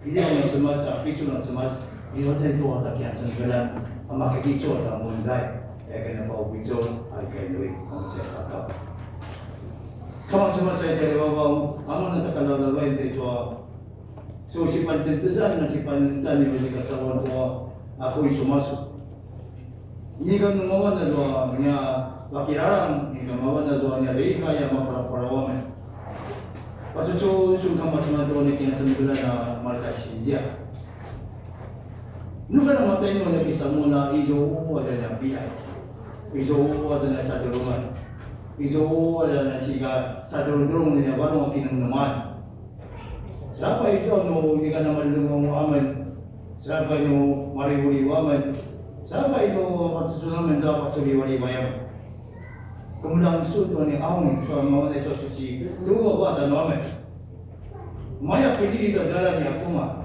kiliaw na cemas, a picul na cemas, iwa sa itu a takian cengkelan, a makakicul a ta mundai, e kena pau picul, a ikai nui, a macam kata. Kama cemas sa ita lewawau, ama na takalalalai ta itua, so si pantentezan na si panentan ni wajika cawan tua, a kui sumasu. Nika nu mavan azua nia vakiralang, nika mavan azua nia leikaya maparaparauamen. Pasusu sun kama semantu ni kina sembilan na mareka sinzia. Nu kana mata inu nia kisamuna izo ada nia piai. Izo ada nia sadurungan. Izua a na sika sadrumdrum nia varung a kinemeneman. Sa pai izua nu ika na malunguanguaq amen. Sa pai nu marivurivu amen. Sa pai nu pasusun amen tua pasuriwarivayan. Kemeljang sun tua ni aung tua mavan a izua suci. Tua vatanu amen. Maya pinili tua djalan ni Akuma.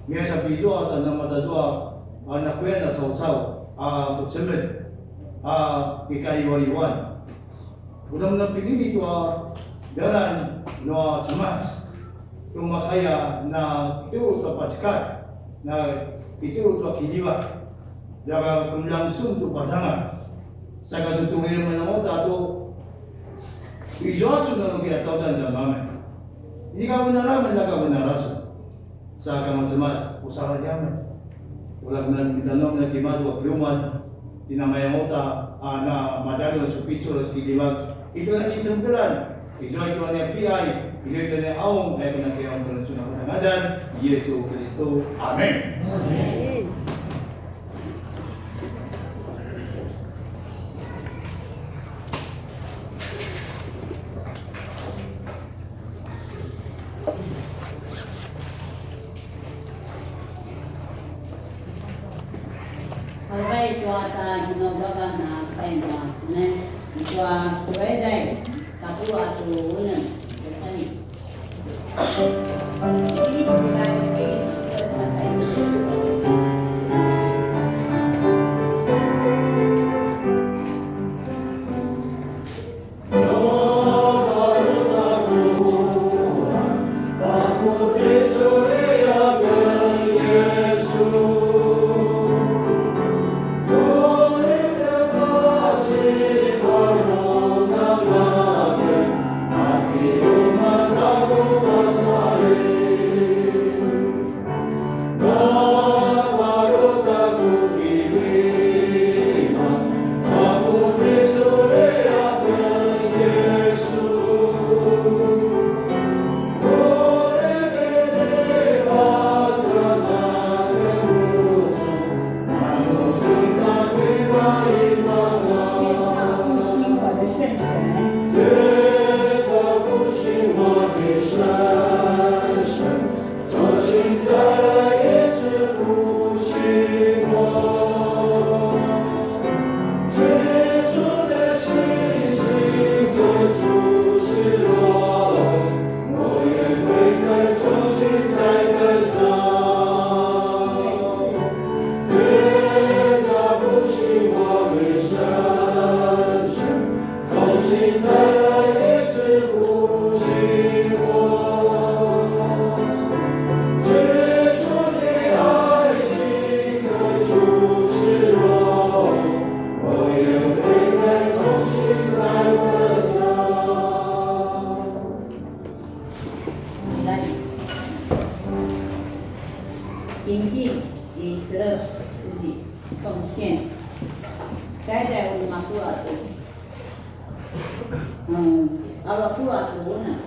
Nia sa pi izua ta namatazua a nakuya na caucau a kucemel a kikalivalivan. Uda mun a pinili tua djalan nua Cemas. Tu makaya na pitulu tua pacekad, na pitulu tua kilivak. Laka kemeljang sun tu pasangan. Saka su tu uri menanguta tu izua sun na lukia tautan dan amen. Inika venala men laka venala sun. Sa kama Cemas, usala djamen. Ula kama kita nom na timadju a piuman. Ina mayang uta, a, na madali a supicul a sikilivak. Itu na kicempelan. Izua itu a nia piay. Izua itu a nia aung. Aya kana kiaung kana cuna kana ngadan Yesu Kristu. Amen. Amen. Malemay tua tja kinaugavan a kai nua Cemas, i tua tjaiday, tapuluq katua unem, Psalm. Inti i selep suci kongsian. Taiday uri makuda tu. Hmm, a makuda tu unem.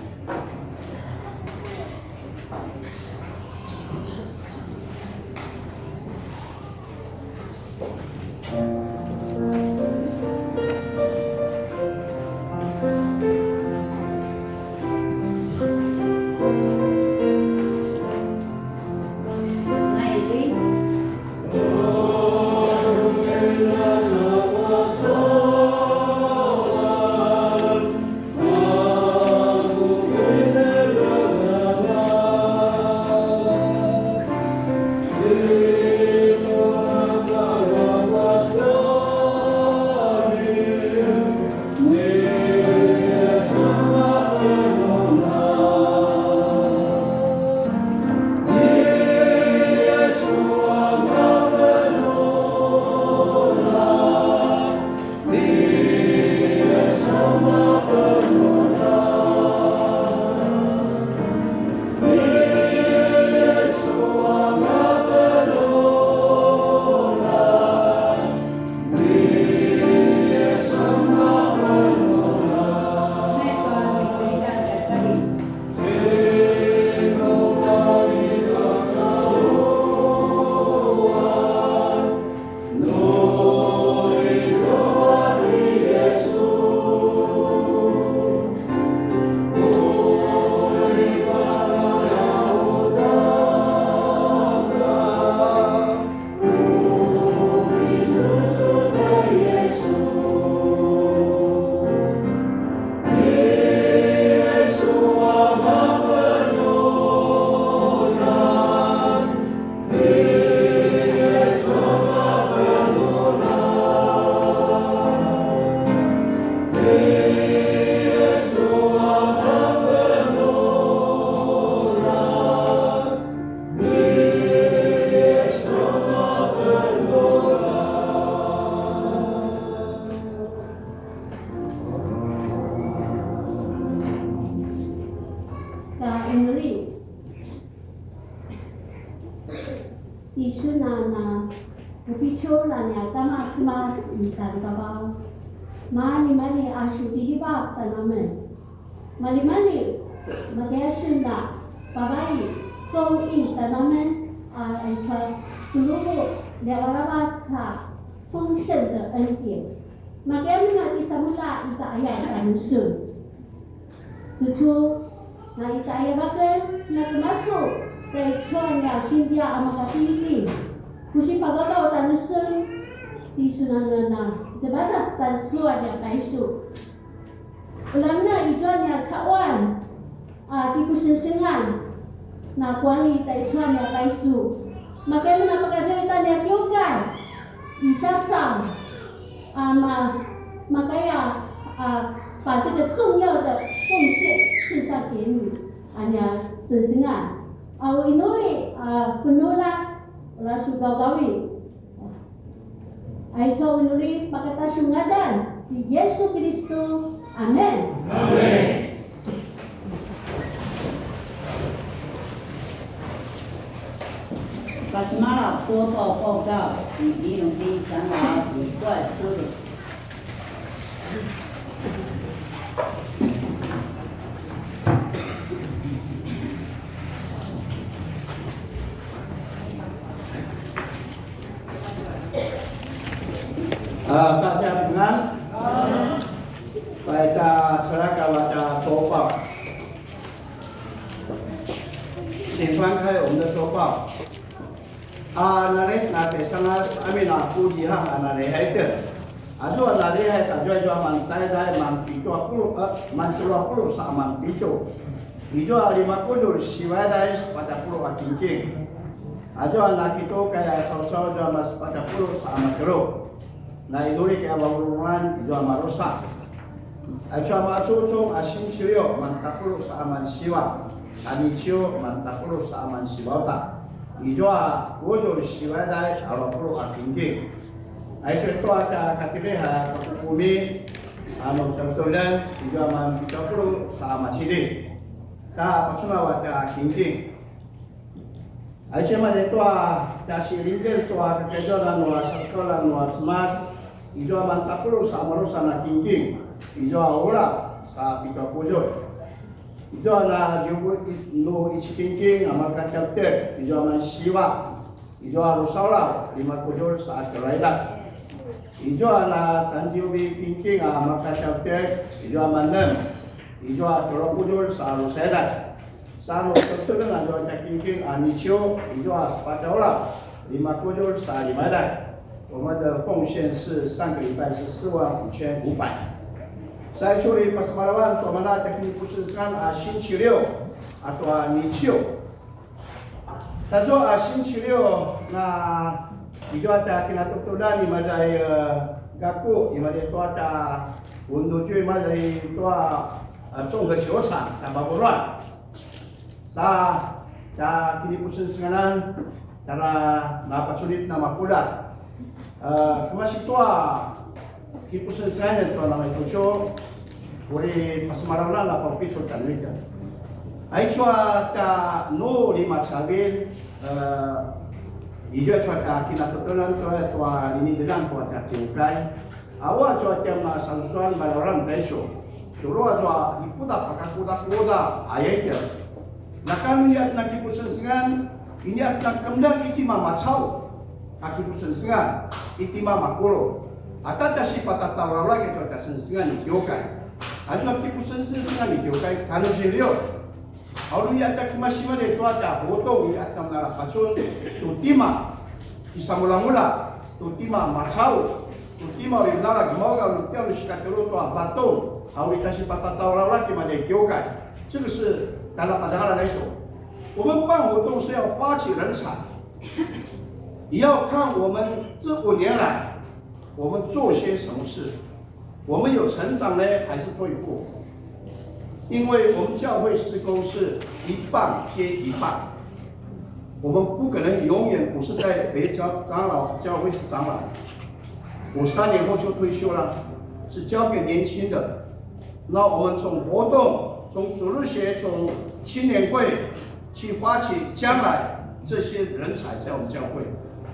Suna na pupicul a nia Kama Cemas i tjarivavaw. Malimali a su tjilivak tjanuamen. Malimali, makiasun a pavai kong i tjanuamen a aicu a tuluvu ljavaravac a 丰盛的恩典. Makiamen a kisamulja i tjaiyaw tjanusun. Tucu, na i tjaiyaw aken, na kemacu, taicu a nia sinzia a makatingting. Ku sipagagaw tjanusun, ti su na na na, devadas tjanusun a nia paisu. Ulam na izua nia cawan, a, kipusengsengan, na kuali taicu a nia paisu. Makiamen a pakazua i tja nia kiukai, i sasaw, a, ma-, makaya, a, 把这个重要的奉献献上给你, a nia sengsengan. A, u inuli, a, penuljat, la su gaugavi. Aicu a inuli pakata su ngadan ti Yesu Kiristu. Amen. Amen. Pasemalaw 播报报告，以及农历长老以外出的。 啊，大家平安。来，大家来看我的周报。请翻开我们的周报。 A, nalek na tjaisangas amin a ku zihang a nalihai tjen. Azua nalihai tazua izua mantaiday manpitju a puluq, eh, mantjelu a puluq sa manpitju. Izua limakuzulj sivaday sepatj a puluq a kinking. Azua nakitu kaya caucau izua masepatj a puluq sa mantjelu. Na inuli kaya vavulungan izua madrusa. Aicu a macucung a 星期六 mantapuluq sa mansiva, a 日曜 mantapuluq sa mansiva uta. Izua kuzulj sivaday alu a puluq a kinking. Aicu i tua tja katilih a kakukumi, a nu tjautulen, izua manpitju a puluq sa macili. Ta pacuna a tja kinking. Aicu i maza i tua tja silinzel tua kakaizuanan nua sasekauljan nua Cemas, izua mantapuluq sa madrusa na kinking, izua ula sa pitju a kuzulj. Izua na ziubu nu ici kinking a mareka tjaptek, izua mansiva, izua drusa ula lima kuzulj sa tjelu a ilat. Izua na tanziubi kinking a mareka tjaptek, izua manem, izua tjelu a kuzulj sa drusa ilat. Sa nu tjautulen azua tja kinking a 日曜, izua sepatj a ula lima kuzulj sa lima ilat. 我们的奉献是上个礼拜是四万五千五百。Sa aicu i pasemalawan tua mana tja kinipusengsengan a 星期六 atua 日曜. Tazua a 星期六 na izua tja kinatutulan i maza i, eh, gaku, i maza i tua tja undutju, i maza i tua, eh, 综合球场 tja Baburuan. Sa tja kinipusengsenganan tjara napacunit na mapuljat. Eh, kemasi tua kipusengsengan tua namaya tucu, uri pasemalawan a paupicul tjanuitjen. Aicu a tja nu lima cavilj, eh, izua aicu a tja kinatutulan tua, tua linidelan tua tja kiukai. Awa aicu a tja masasusuan malauran taicu. Tulu aicu a ipuda pakakudakuda aya itjen. Neka nu nia kipusengsengan, nia kemeljang i tima macau a kipusengsengan, i tima makulu. Ata tja sipatataurauraki tua tja sengsengan i kiukai. Aicu a kipusengsengan i kiukai, kanu zilio. Aulu nia tja kemasi maza i tua tja hudung nia tja nalapacun, tu tima kisamulamula, tu tima macau, tu tima uri nala gemaugaw nu tiaw nu sikatjelu tua vatung, aulu tja sipatataurauraki maza i kiukai. 这个是 tja napazangalan aicu. 我们办活动是要发起人潮，也要看我们这五年来我们做些什么事，我们有成长呢，还是退步？因为我们教会事工是一半接一半，我们不可能永远不是在别教长老教会是长老。我三年后就退休了，是交给年轻的。那我们从活动、从主日学、从青年会去发起将来这些人才在我们教会。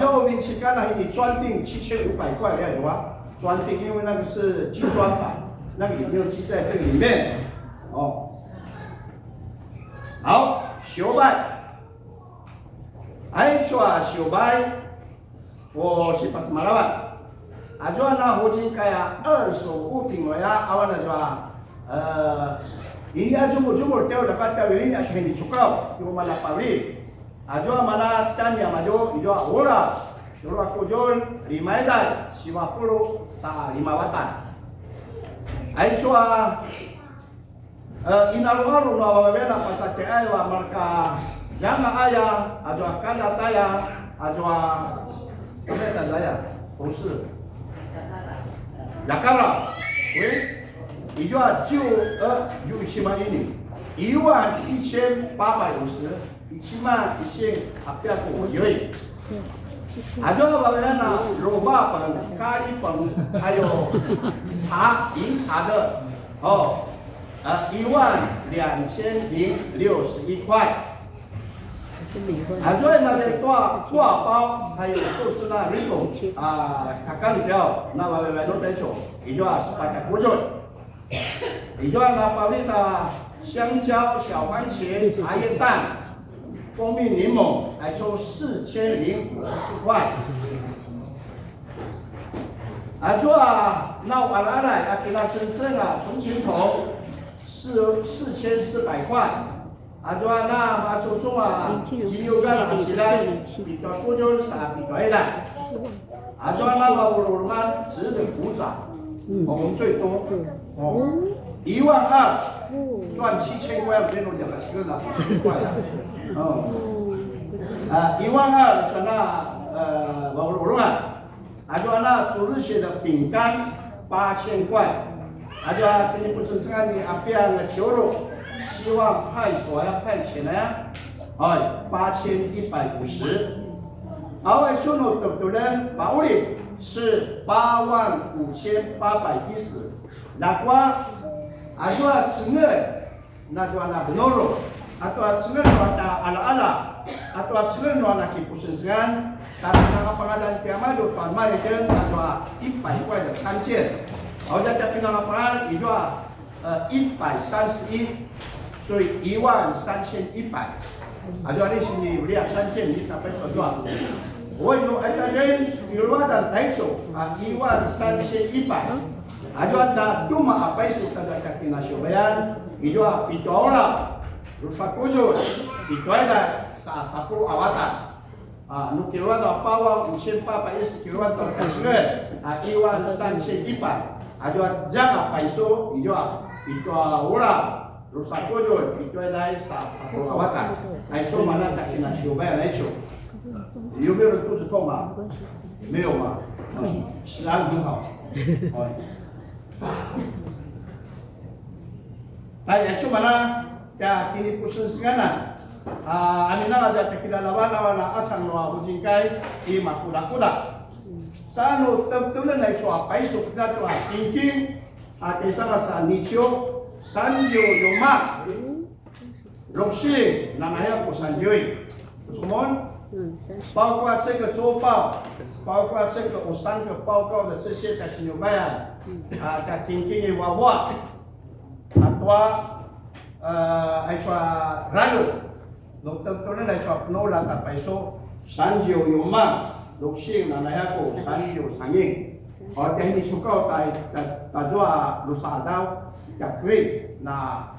Aza 我們去看那一專訂七千五百塊了有啊，專訂，因為那個是精裝版，那個也沒有記在這個裡面。哦，好，修拜，愛做修拜，我是 pasemalawan。Azua na huzingkaya 二手物品 waya awan azua, eh, ini azumur-zumur teu dapat teu ini akhini cukau, yung mana pabli. Azua mana tanya madu, izua ura, izua kujun, lima iday, siwa pulu, sa lima watan. Aizua Eh, inalualu nua vavela pasatjaiva marka zanga aya, azua kalat aya, azua, apa aya? 不是. Yakara. Wei? Izua 就, eh, 就 cima ini. 一万一千八百五十. 一万一千八百五十. Azua vavilana, 肉霸粉, 咖哩粉, 还有茶, 饮茶的, oh, 呃, 一万两千零六十一块. Azua imaza tua, tua 包, 还有寿司那 riko, ah, kakali tiao, na vavilana taicu, izua sepatj a kuzulj. Izua na paveli ta 香蕉、小番茄、茶叶蛋、蜂蜜檸檬，还抽四千零五十四块。Azua na u alaala a kinasengseng a 存钱筒 四, 四千四百块。Azua na masusu a siniugan a silay, pitua kuzulj sa pitua iday. Azua na vavululungan 值得鼓掌，我们最多哦，一万二，赚七千块，没有两个千了，五千块了，哦，啊，一万二 sa na, eh, vavululungan. Azua na 主日学的饼干 八千块。Azua kinipusensengan ni Apiang Ciuru, 希望派所要派遣呢，哎，八千一百五十。Awa sunu tebtulen pauli 是八万五千八百一十。Ljakua, azua cengelj, na zua na benuru, atua cengelj nua tja alaala, atua cengelj nua na kipusengsengan, ta pinangapangalan tiamadju tua maitjen, atua 一百块的餐券。Auzua tja pinangapangalan izua, eh, 一百三十一，所以一万三千一百。Azua ni sini ulia 餐券 ni tapay sua zua. Oi, no, ai, ai, ai, kiluadan taicu, a, 一万三千一百。Azua na tjumaq a paisu tada tja kinasiubayan, izua pitua ula, drusa kuzulj, pitua iday, sa tapuluq a vatan. A, nu kiluad a pawa, 五千八百一十 kiluad a kasengelj, a, 一万三千一百。Azua zanga paisu, izua pitua ula, drusa kuzulj, pitua iday, sa tapuluq a vatan. Aicu mana tja kinasiubayan aicu. 有没有人肚子痛啊？没有嘛。嗯，食安很好。哦。Aicu mana tja kinipusengsengan a, a, amin anga tja kilalavan a vala asang nua huzingkai i makudakuda. Sa nu tebtulen aicu a paisu kina tua kingking, a, tjaisangas a niciu, 三九有吗？ 六星，那还要过三九。什么？包括这个周报，包括这个有三个报告的这些的新闻啊，啊，在听听的娃娃，啊，多，呃，还说，然后，弄等等来说，弄了大白说，三九有吗？六星，那还要过三九三零。好，等你出告，大，大，大家，六三刀， 那，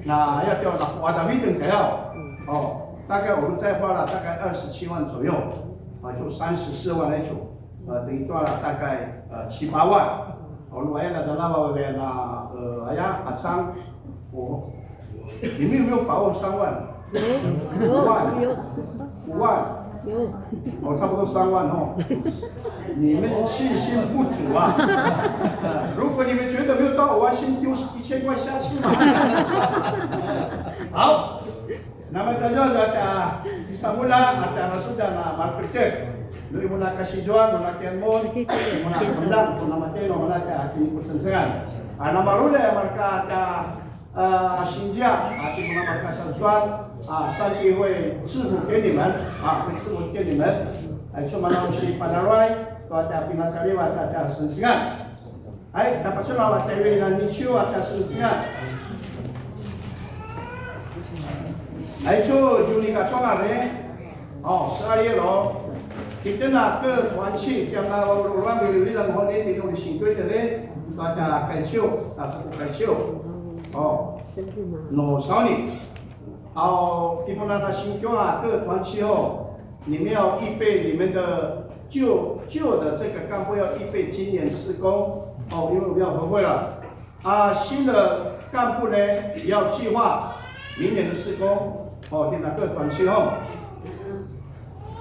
那要掉了，我的 meeting 的要，哦，大概我们再花了大概二十七万左右，啊，就三十四万那种，呃，等于赚了大概，呃，七八万。哦，我要那个那个那，呃，哎呀，阿昌，我，你们有没有把握三万？有，五万？有，五万？ 有。哦，差不多三万哦。你们信心不足啊。呃，如果你们觉得没有到五万，先丢一千块下去嘛。好，那么大家在这，第三步呢，啊，大家是在那 market，你们那个西装，你们那天门，你们那可能，你们那天，你们那天，啊，经过生生啊，啊，那么后来嘛，大家 呃，新家啊，这个那么开始算啊，上帝会赐福给你们啊，会赐福给你们。哎，充满了是 panarai, tua tja pinacaliwa tja sengsengan. Ai, tapaculawa tja iri na niciu a tja sengsengan. Ai, cu, juni ka cuanga re. Oh, 十二月 lo. Kitjen a 各团契, kianga varuran, vilivilan honi, tinu ni singkui tele, pada kaiciu, tada ku kaiciu. Oh, no sauni. Oh, timun a na singkui a 各团契 oh, 你们要预备你们的旧，旧的这个干部要预备今年事工。哦，因为我们要和会了。 啊，新的干部呢，也要计划明年的事工。哦，现在各团契哦。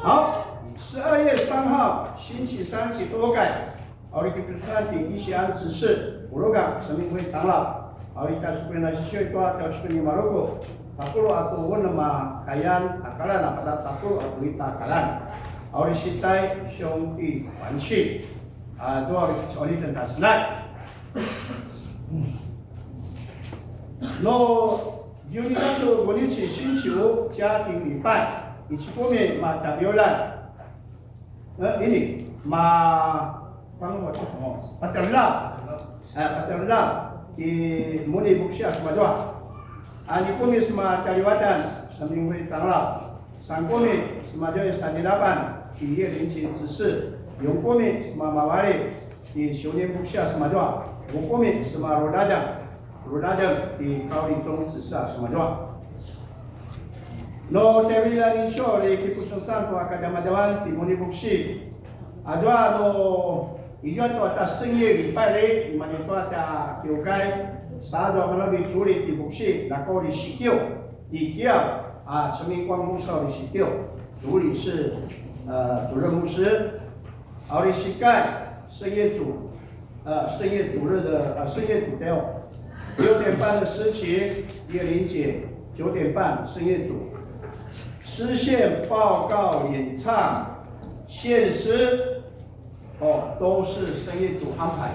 好，十二月三号，星期三，给多改。Auri kipusan ti Isian 执事, Uruga, 陈明辉长老. Auri kasukuin na sisyo tua, tau sikuin ni Maruko. Tapulu atu unema kayan, takalan, pada tapulu atu ita kalan. Auri sitai, 兄弟团契. Ah, tua auri kicauni tentang senai. No, 十二月五日星期五家庭礼拜, i Cikumi Mataviolan. Eh, ini, ma, Pangwa tu semua. Mataviolan. Eh, Mataviolan. Di Muni Buksia semua. Ah, ni Kumi semua Taliwatan, Semingwe Cangra. Sangkumi semua Joy Sadilapan, di Ye Linci Cisi. Yongkumi semua Mawali, di Siunin Buksia semua Joy. Yongkumi semua Rodajang. Rodajang di Kauli Zong Cisi semua Joy. No, tevila ni cho, ri kipususan tua kadamadawan, di Muni Buksi. Azua no, izua tua ta 圣乐礼拜 ri, imani tua ta kiukai, sa azua mana ri culi di Buksi, lako ri sikiu, di kiau, a, 陈明光牧师 ri sikiu, 主理是, 呃, 主任牧师. Auri sikai, 圣乐组, 呃, 圣乐主日的, 呃, 圣乐组的哦. 六点半的诗情，叶玲姐，九点半圣乐组。诗献报告演唱，献诗, 哦, 都是圣乐组安排.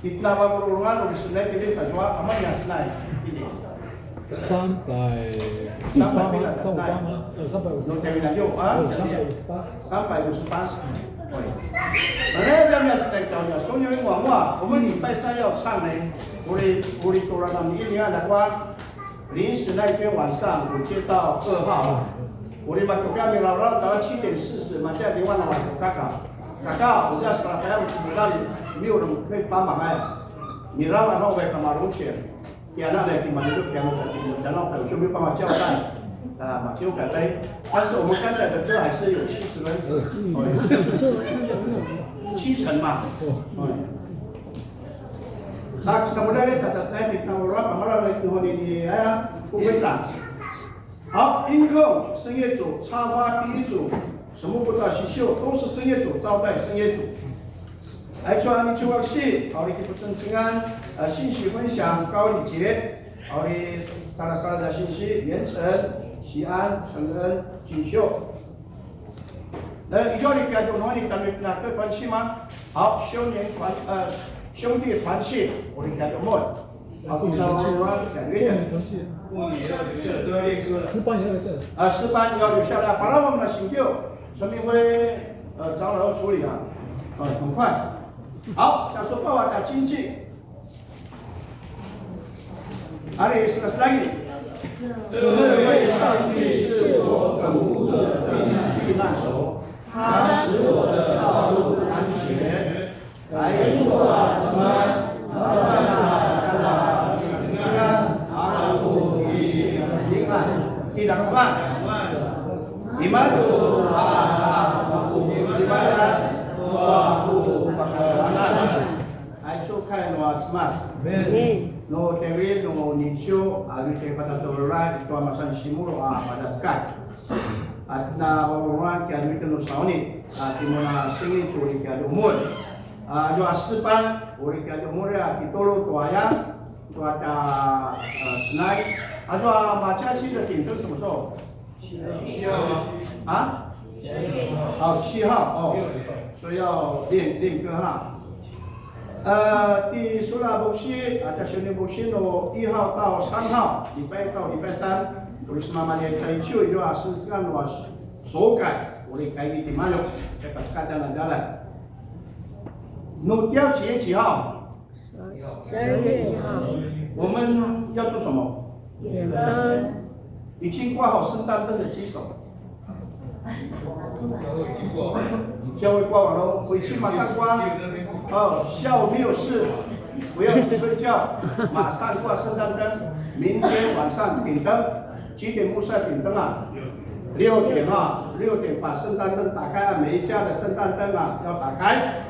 Kita mapulungan, udah senai kita jual, aman ya senai. Ini. 三百五十八吗？三五八吗？有三百五十八。有三百五十八。三百五十八。反正这样子来讲，说明我们，我们礼拜三要唱呢，我的，我的，我的，你一定要来哇。临时那一天晚上，我接到噩耗了。我的妈，我跟你老老早七点四十嘛，叫电话了，我刚刚，刚刚我在沙发上，没有人可以帮忙哎。你老板后背干嘛？ Kiana 来 kimalulu, kiana 来 kimalulu, 我就没有办法交代。啊，马丢改杯。但是我们刚才的歌还是有七十分。七成嘛。那什么来呢？大家来听，那我让马上来听，你，哎呀，不会长。 好，音控圣乐组插花第一组，什么不到喜秀，都是圣乐组招待圣乐组。来，祝你祝福喜，好，你不胜平安，呃，信息分享高礼节，好，你 salah salah 的信息，元成、喜安、承恩、锦绣。那以后你感觉容易，咱们那个团契吗？好，兄弟团，呃，兄弟团契，我的感觉梦。 啊，不能乱讲，因为 十班也要留下来。啊，十班要留下来，把他们的成就，陈明辉，呃，长老要处理啊，啊，很快。好，他说爸爸打经济。Ari, sekali lagi. 这位上帝是我本屋的避难所，他使我的道路安全。 Aicu a Cemas, mavan a tjaljalingan a ku kilingan, kilakuan. Imalu a makucivalan tua ku pakacuanan. Aicu kai nua Cemas. Amen. No David, no Niciu, a uri tja patjatjaurai tua masan simulu a padacekat. A na varuran kiaduitan nu sauni, a timun a singi curi kiadumul. A, yu a sepan, uri kiadumul a kitulu tua ya, tua ta, a, senai. A, yu a maciaci 的点灯什么时候？啊？哦，七号，哦，所以要练，练歌哈。 呃，第十二牧师，啊，在学年牧师呢，一号到三号，礼拜一到礼拜三，我是慢慢的开球，就啊，是这样的话，手感，我的开一点慢了，再把它带来，带来。那第二节几号？十二月一号。我们要做什么？点灯。已经挂好圣诞灯的举手。教会挂网咯，回去马上挂。哦，下午没有事，不要去睡觉，马上挂圣诞灯，明天晚上点灯。几点牧师点灯啊？六点啊，六点把圣诞灯打开啊，每一家的圣诞灯啊要打开。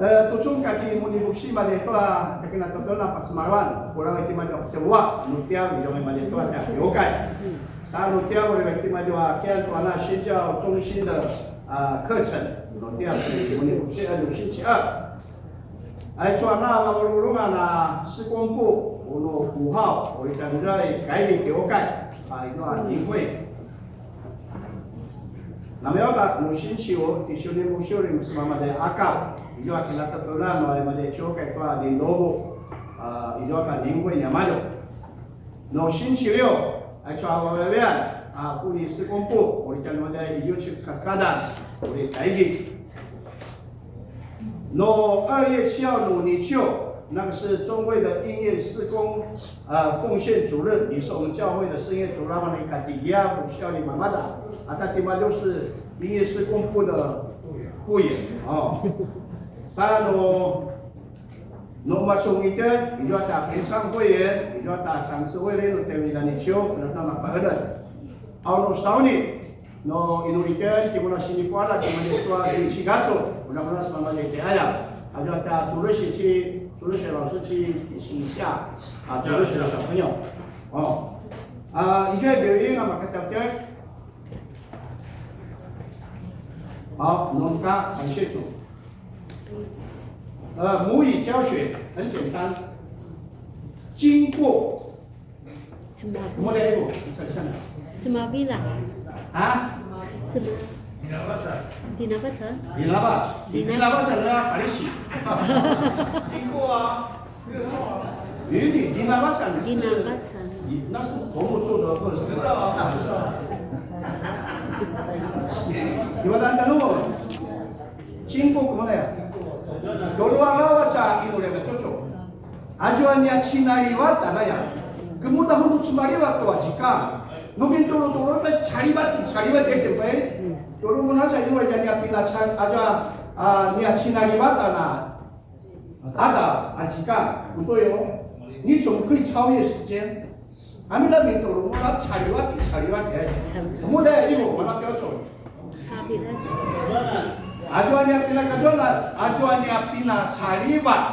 E, tucu kati muni buksi mali tua, kaki na tutu na pasemalawan, kurang iti mali tua, nu tia, ujung mali tua, tia, yokai. Sa nu tia, uri iti mali tua, kian tua na 宣教中心的, a, 课程, nu tia, muni buksi, a, 星期二. Aicu a na, a, lulungan, a, 施工部, unu 五号, uri tia, ujung, kaini, yokai, a, inu, a, 年会. Namaya ta nu 星期五, ti siuni mu siuri mu semamadai akal. Izua kinatetunan, nu ai madai ciukai tua dindobu. A, izua ka 年会 niamadju. Nu 星期六, aicu a vavayan, a, kuni 施工部, uri tjanuamadai iyu cik kaskadan, uri taigi. No, 二月七号 no 日曜, 那个是中会的音乐事工, 呃, 奉献主日, 你是我们教会的圣乐主日, 那么你看，第一啊，不需要你妈妈的, 啊，他地方就是音乐事工部的部员哦。Sa no, no masuk itu, izua ta 陪唱会员, izua ta 长执会员, no tewila ni cio, na na pa ada. Au no sauni, no inuriken, kimuna sini kuala, kimuna tua, kimuna sigaso, mudah-mudahan selamat jadi ayam. Ada ta 主日学去, 主日学老师去提醒一下, a, 主日学的小朋友. 哦. A, izua biu ing, a, makataptap. 好, nungka, 感谢主. 呃，母语教学很简单，经过 Cemavila. Cemavila. Ha? Cema-, Dinabaca. Dinabaca. Dinabaca na Palisi. 经过啊。 Ini Dinabaca 是, Dinabaca. 那是头目做的，或者是. Iwatan tanu. 经过 kemudaya. Dolu aravac a inulja na tucu. Azua nia cinalivatan aya. Kemuda hundu cemalivat tua zikang. Nu mintulutulu pe calivati, calivati ete pe. Dolu munasa inulja nia pina ca-, azua, a, nia cinalivatan a. Ada, a zikang. Betul yo. 你怎么可以超越时间？ Amina mintulu, mula caliwati, caliwati, eh. Mula ibu, mana pioco. Azua nia pina kajuana, azua nia pina caliwat.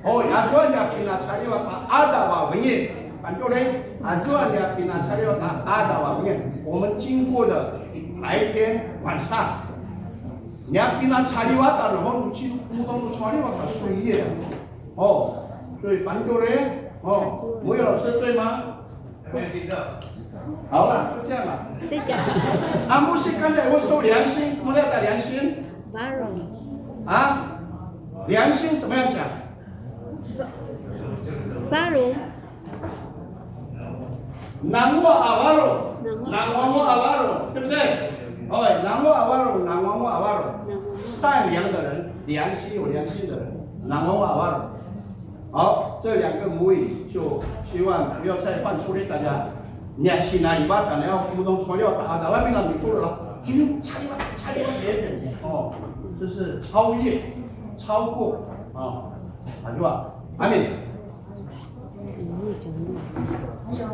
Oh, azua nia pina caliwat, ada wa wenye. Pantore, azua nia pina caliwat, ada wa wenye. 我们经过的白天、晚上。Nia pina caliwat, 然后 nu ci, nu caliwat, 所以 哦，对，反正呢，哦，母语老师对吗？好了，就这样了。再讲。啊，牧师刚才问说良心，什么叫良心？Baru. 啊？良心怎么样讲？Baru. Nanguaq a varung, nanguaq a varung, 对不对？哦，nanguaq a varung, nanguaq a varung. 善良的人，良心，有良心的人，nanguaq a varung. 好，这两个母语就希望不要再犯错了，大家。Nia cinalivatan, nia kemudong cemaliwat, ada wa mina mikul lah. Ini caliwat, caliwat ya. 哦，这是超越，超过啊，是吧？阿门。 还有，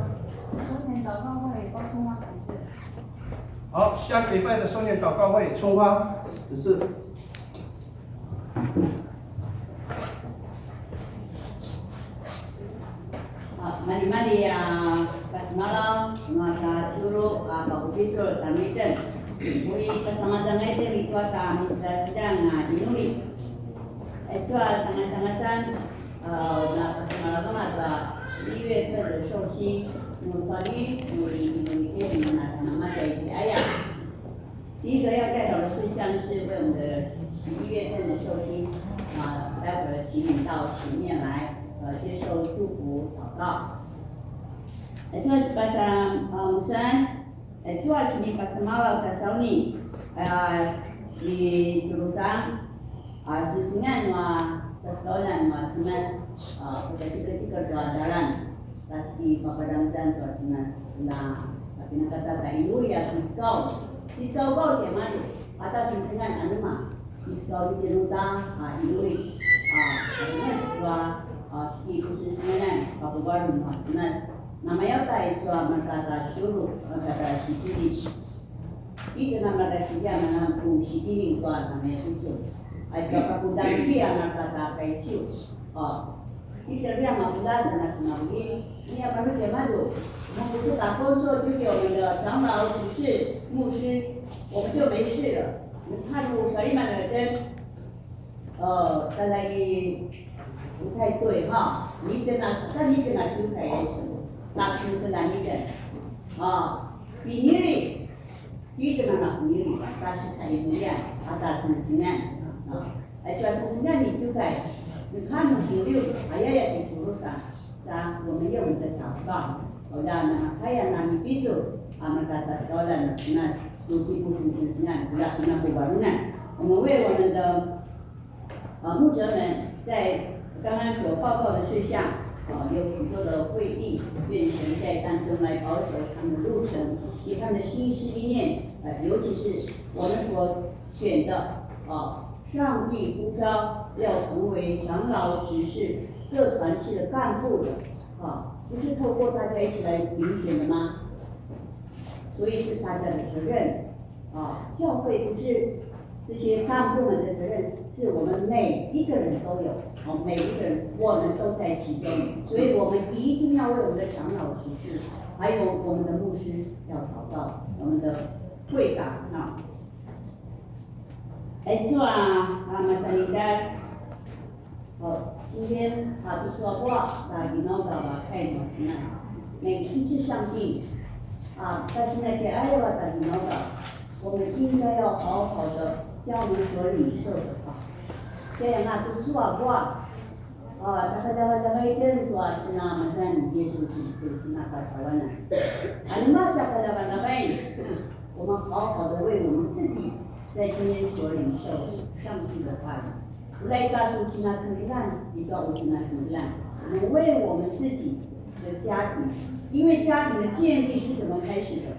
周年祷告会包括吗？还是？好，下个礼拜的周年祷告会，春花执事。A, malimali a pasemalaw, nua tja tjulu a pakupicul tjanuitjen. Uri pasangasangaitjen i tua tja misedasedang a inuli. Aicu a sangasangasan, a, na pasemalaw anga tua 十一月份的寿星, nu sali, nu i, nu i, nu i, na sanamata i aya. 第一个要代祷的事项是为我们的十一月份的寿星，啊，待会儿请你到前面来，呃，接受祝福祷告。Aicu a sepasa, a, musan, aicu a sinipasemalaw ta sauni, a, i Jerusalem, a, sisingan nua sasekauljan nua Cemas, a, pukacikacikal tua dalan, ta sinipapadangcan tua Cemas, na, a, Pinakata ta inuli a kiskau. Kiskau kau tiamadju. Ata sengsengan anema. Kiskau itjen uta a inuli. A, anema tua, a, siki ku sengsengan. Papuvarung a Cemas. Namaya uta i tua markata sulu, markata sitili. Itjen a markata sitili a mana ku sitili tua namaya sucu. A tua kakudan pi a markata kaiciu. A, 一个两毛五啦，怎么怎么五？你要不是给嘛就，我们不是打工做，就给我们的长老、执事、牧师，我们就没事了。你看我小姨妈那个灯，呃，看来不太对哈。你跟那，那你跟那就开始，那就跟那你跟，啊，比你哩。 Ti tjen a na pinili sa, ta sikainuli a, a ta sengsengan. A, a tua sengsengan ni kiukai, neka nu tjulju, ayaya ti tjulju sa, sa, 我们用的祷告. Ula na kaya na ni picu, a maka sa sekaula na Cemas, tu kipu sengsengan, ula kina ku varungan. 我们为我们的 啊，牧者们在刚刚所报告的事项，啊，有许多的会议，愿神在当中来保守他们的路程，以他们的心思意念，呃，尤其是我们所选的，啊，上帝呼召要成为长老、执事、各团契的干部的，啊，不是透过大家一起来遴选的吗？所以是大家的责任。 啊，教会不是这些干部们的责任，是我们每一个人都有。哦，每一个人，我们都在其中，所以我们一定要为我们的长老执事，还有我们的牧师要祷告，我们的会长啊。Aicu a, a, masalikad. 好，今天啊，就是说，哇，打羽毛稿啊，太难了。每一次上映啊，但是那个哎呀，打羽毛稿，我们应该要好好的将我们所领受的啊，这样啊，都做啊，哇，啊，大家要要要一个人做啊，是那么让耶稣基督那个台湾人，啊，你们大家要要要，我们好好的为我们自己在今天所领受上帝的话语。 Ulai ka su kinacengelan, itua u kinacengelan. 我们为我们自己的家庭，因为家庭的建立是怎么开始的？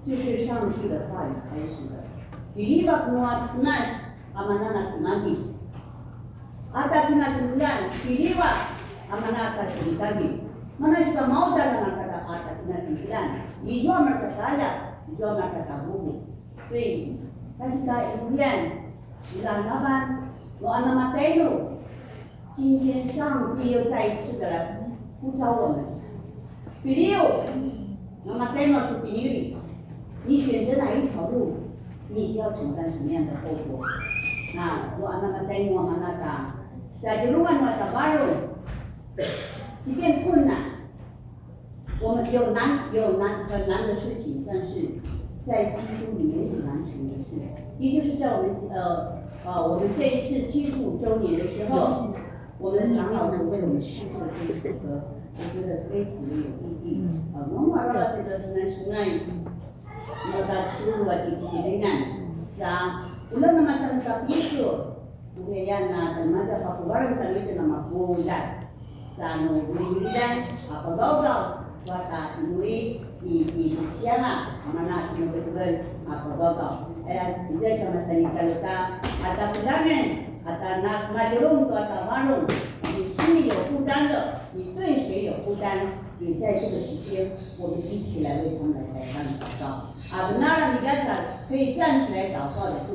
就是上帝的话语开始的。Pilivak nua Cemas, a mana na timadju. Ata kinacengelan, pilivak, a mana ta sinimadju. Mana sika maudan a markata ata kinacengelan. Izua markata ala, izua markata bubu. 所以，他是在医院。 Ila navan, nu a namatay nu, 今天上帝又再一次的来呼召我们。Piliu, namatay nu su pinili. 你选择哪一条路，你就要承担什么样的后果。Na, nu a namatay nu a mana ta, sa djulungan nu a ta varung. 即便困难， 我们有难，有难，很难的事情，但是在基督里面是难成的事。也就是在我们，呃，呃，我们这一次七十五周年的时候，我们的长老们为我们创作这一首歌，我觉得非常的有意义。呃，我们要这个是男生爱，那个七十五的弟弟妹妹，是啊，无论那么三个彼此， Ukiyan a temaza pakuvarung tjanuitjen a mapuljat. Sa nu vilivililjan a pagawgaw, tua ta inuli i, i, i sianga, a mana kinukutukan a pagawgaw. Aya, izua tja masani kaluta, a ta kudangan, a ta nasemadjulung tua ta varung, 你心里有负担的，你对谁有负担， 也在这个时间，我们一起来为他们来代祷祷告。A venala migacal 可以站起来祷告的，就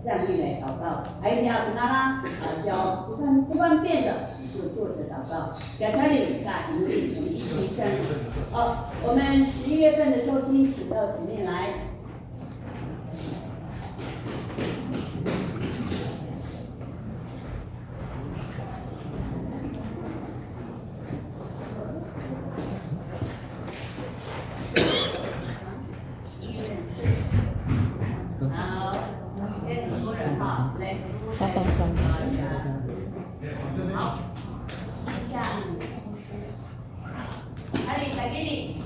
站立来祷告。Aini a venala, a, 脚不方，不方便的，就坐着祷告。Gacalin, 那我们一起站立。好，我们十一月份的寿星，请到前面来。 好，今天很多人哈，来。三八三。好，像，阿里，打给你。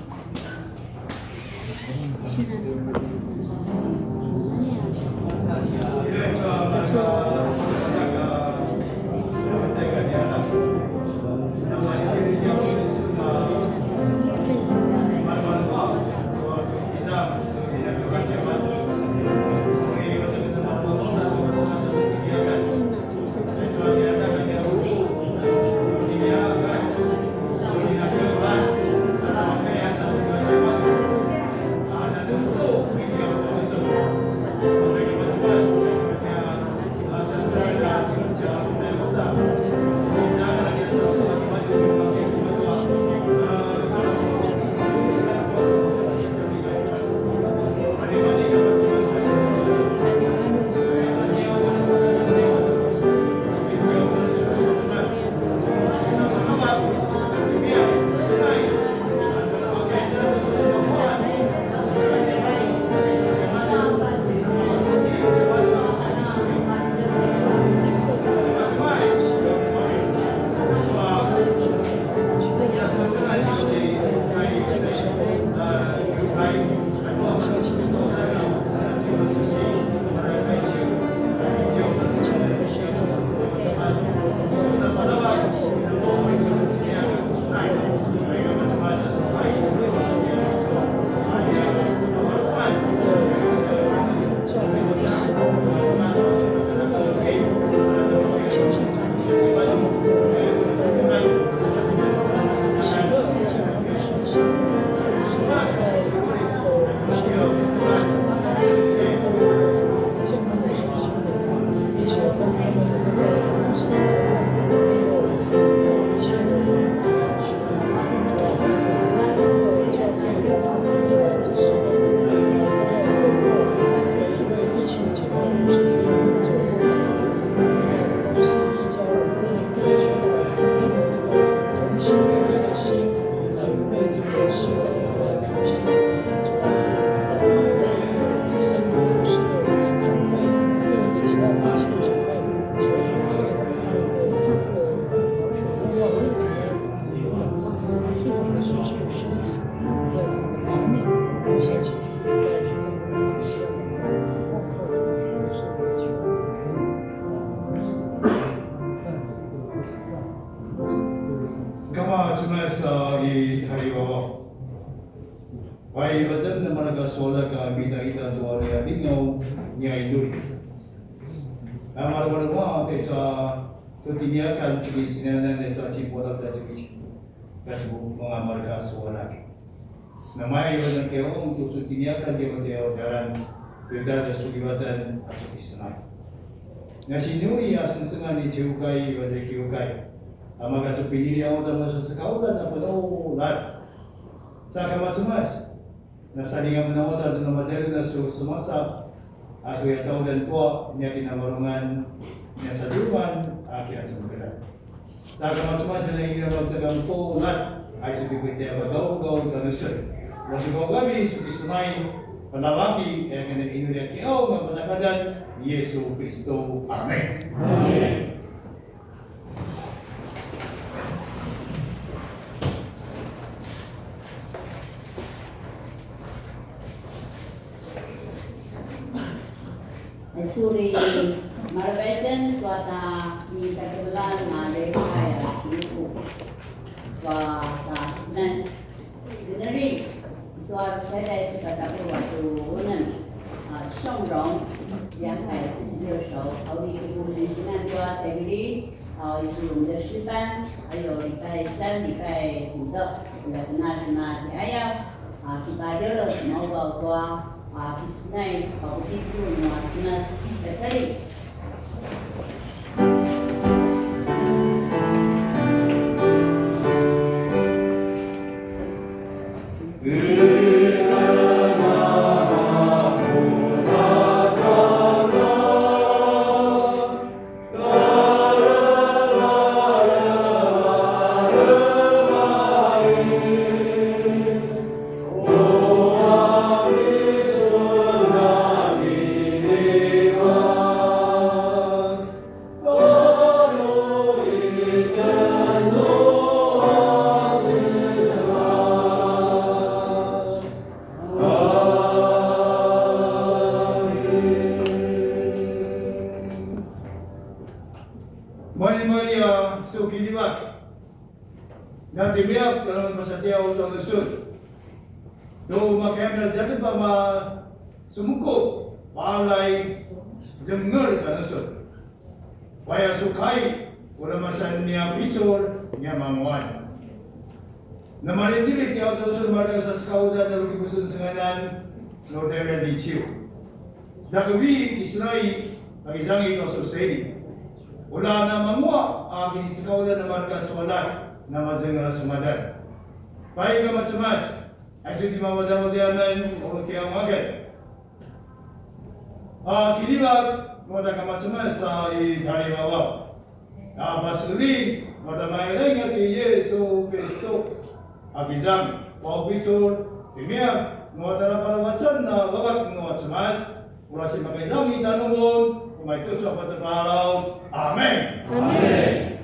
Kama Cemas a i taliwawak. Pai vacan na mareka sualak a mita ita tua nia lingaw nia inuli. Na mareka luma teca tu tiniakan ciki sinanan teca cipualak ta ciki. Kasibu manga mareka sualak. Namai wana keong tu su tiniakan dia mata yau dalan. Kita da su liwatan a su kisenai. Na sinuri a sengsengan ni ciukai, wazai kiukai. Amaka su pinili a uta masa sekaulan a penulat. Sa kamacemas. Na salinga menawata tu namadari na su semasa. A su ya taudan tua, nia kinamarungan, nia saduman, a kian semekelan. Sa kamacemas na ina matagang pulat, ai su ti pete abagaugaw tanusun. Wasu gaugavi su kisenai, panawaki, e kena inuri a kiau nga panakadan, Yesu Kristo. Amen. Amen. Aicu uri marevaiten tua ta mitakemelan a Levi a sinupu tua ta Christmas. Seneri tua Friday sepatapuluq katua unem, a, 頌詠 两百四十六首, a, uri kipusinsinan tua Tevili, a, 一首我们的诗班, 还有礼拜三、礼拜五的 Lakunas mati aya, a, kipadjele semaugaw tua, a, kisenai, a, pakutitju nua Cemas. Pasali. Mali Maria, su kiljivak. Na timiyak, tjanumun pasatiaw tjanusun. Tu makaya na djadjep a ma sumuku, palai, djengel tjanusun. Waya su kai, ula masan nia picul, nia manguan. Na malidili tiaw tjanusun mareka sa sekaudan na ruki pusun senganan, nu temiyan ni ciu. Dakevi kisenai, pakizangi tua su seli. Ula na manguaq a kinisekaulan a mareka sualat, na mazeng a sumadan. Pai Kama Cemas, aicu timamadamadi amen, ulu kiaw aken. A kiljivak, nua ta Kama Cemas a i taliwawak. A pasuri, mata mailainga ti Yesu Kristo. Akizang, paupicul, timiyan, nua ta na palavacan a vavak nua Cemas, ula simakaizang i tjanumun, kumaitucu a patepalaw. Amen. Amen.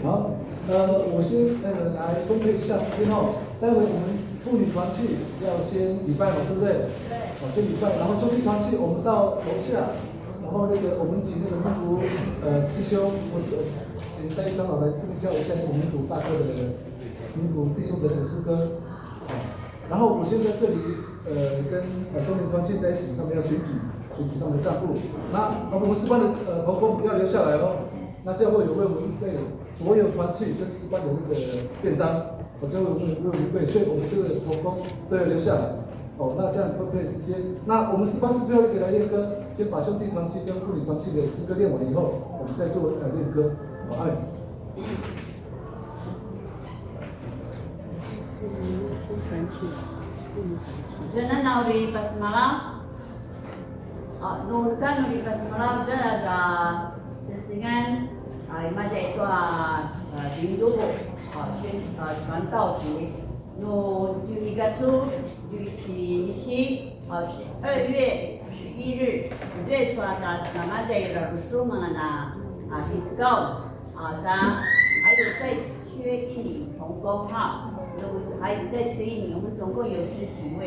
好，呃，我先呃来分配一下时间哦。待会我们妇女团契要先礼拜嘛，对不对？对。好，先礼拜，然后兄弟团契我们到楼下，然后那个我们请那个民族呃弟兄，不是，请戴长老来助教一下我们民族大哥的民族弟兄的那个诗歌。好，然后我先在这里呃跟呃兄弟团契在一起，他们要选举选举他们的干部。那我们诗班的呃同工不要留下来哦。那教会有为我们预备所有团契跟诗班的那个便当，我就为我们预备，所以我们这个同工都要留下来。哦，那这样分配时间。那我们诗班是最后一个来练歌，先把兄弟团契跟妇女团契的诗歌练完以后，我们再做呃练歌。好，哎。Djana nauri pasemala. A, nu neka nu uri pasemalaw tjara tua sengsengan, a, imaza i tua, a, Vinduvu, a, 宣, a, 传道节. Nu tjinigacu, tjinici, a, 十二月十一日, tjaicu a ta semamaza i rarusungan a, a, Hiskau. 啊，三，还有再缺一名同工哈，如果还再缺一名，我们总共有十几位。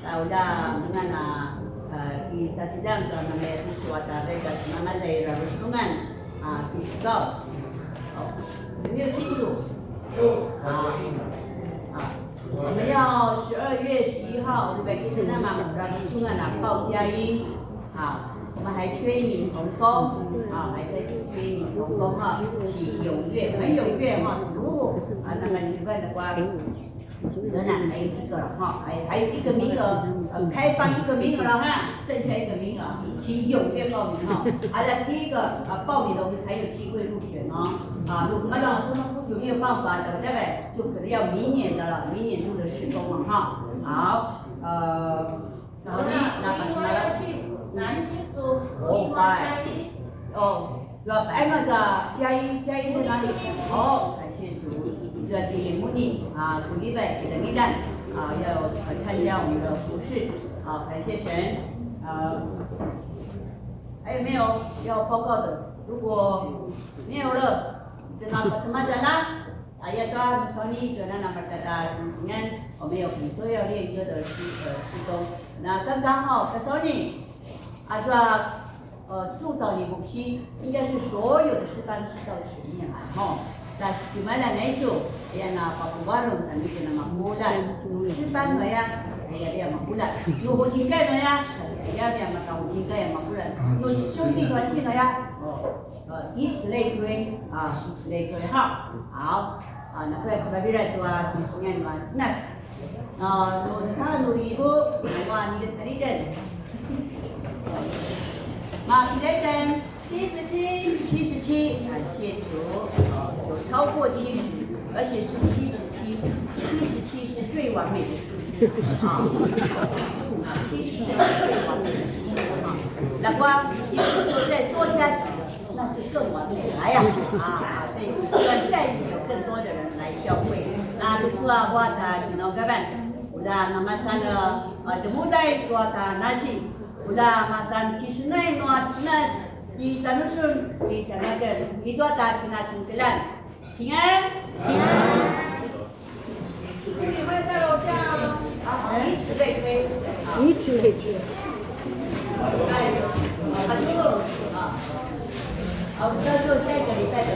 啊，我让那个呃，第三十两个那么就是我大概个那么在那个松安啊，第十个，哦，有没有清楚？啊，啊。 我们要十二月十一号，我们那么那个松安啊报佳音，啊，我们还缺一名同工，啊，还在缺一名同工哈，请踊跃，很踊跃哈，如果啊那个十分的话，仍然还有一个了哈，还还有一个名额，呃，开放一个名额了哈，剩下一个名额，请踊跃报名哈。啊，那第一个啊报名的我们才有机会入选哦。啊，如果那个说有没有办法的，大概 就可能要明年的了，明年度的施工了哈。好，呃，然后呢，那个什么了？哦，拜。哦，要，哎，那个加一，加一在哪里？哦，感谢主，在第一幕呢，啊，鼓励呗，给他们啊，要来参加我们的服饰，啊，感谢神，啊，还有没有要报告的？如果没有了，那么，那么讲呢？ Aya tua nu sauni tua na namarkata sengsengan, 我们有很多要练歌的诗，呃，诗歌。那刚刚哈，ka sauni, a tua, 呃，祝祷礼物批，应该是所有的诗班是到前面来哈。那 timalja aicu, aya na papuvarung, a nia na mapuljat, nu 诗班 aya, aya nia mapuljat, nu 福建 aya, aya nia maka 福建 aya mapuljat, nu 兄弟团契 aya, 哦。 呃，以此类推，啊，以此类推哈。好，啊，那个，那个，那个，啊，那个，那个，啊，那个，那个，那个，七十七。七十七，感谢主，有超过七十，而且是七十七，七十七是最完美的数字啊，七十七是最完美的数字啊。那么，也就是说，再多加几个 那就更完美了呀！啊，所以希望下一次有更多的人来教会。Na tucu a tua tja kinaugavan, ulja namasan a, a, temuday tua tja nasi, ulja masan kisenay nua Cemas i tjanusun, i tjanaken, i tua tja kinacengkelan. 平安。平安。 以此类推。以此类推。哎，啊，就，啊，啊，我们到时候下一个礼拜的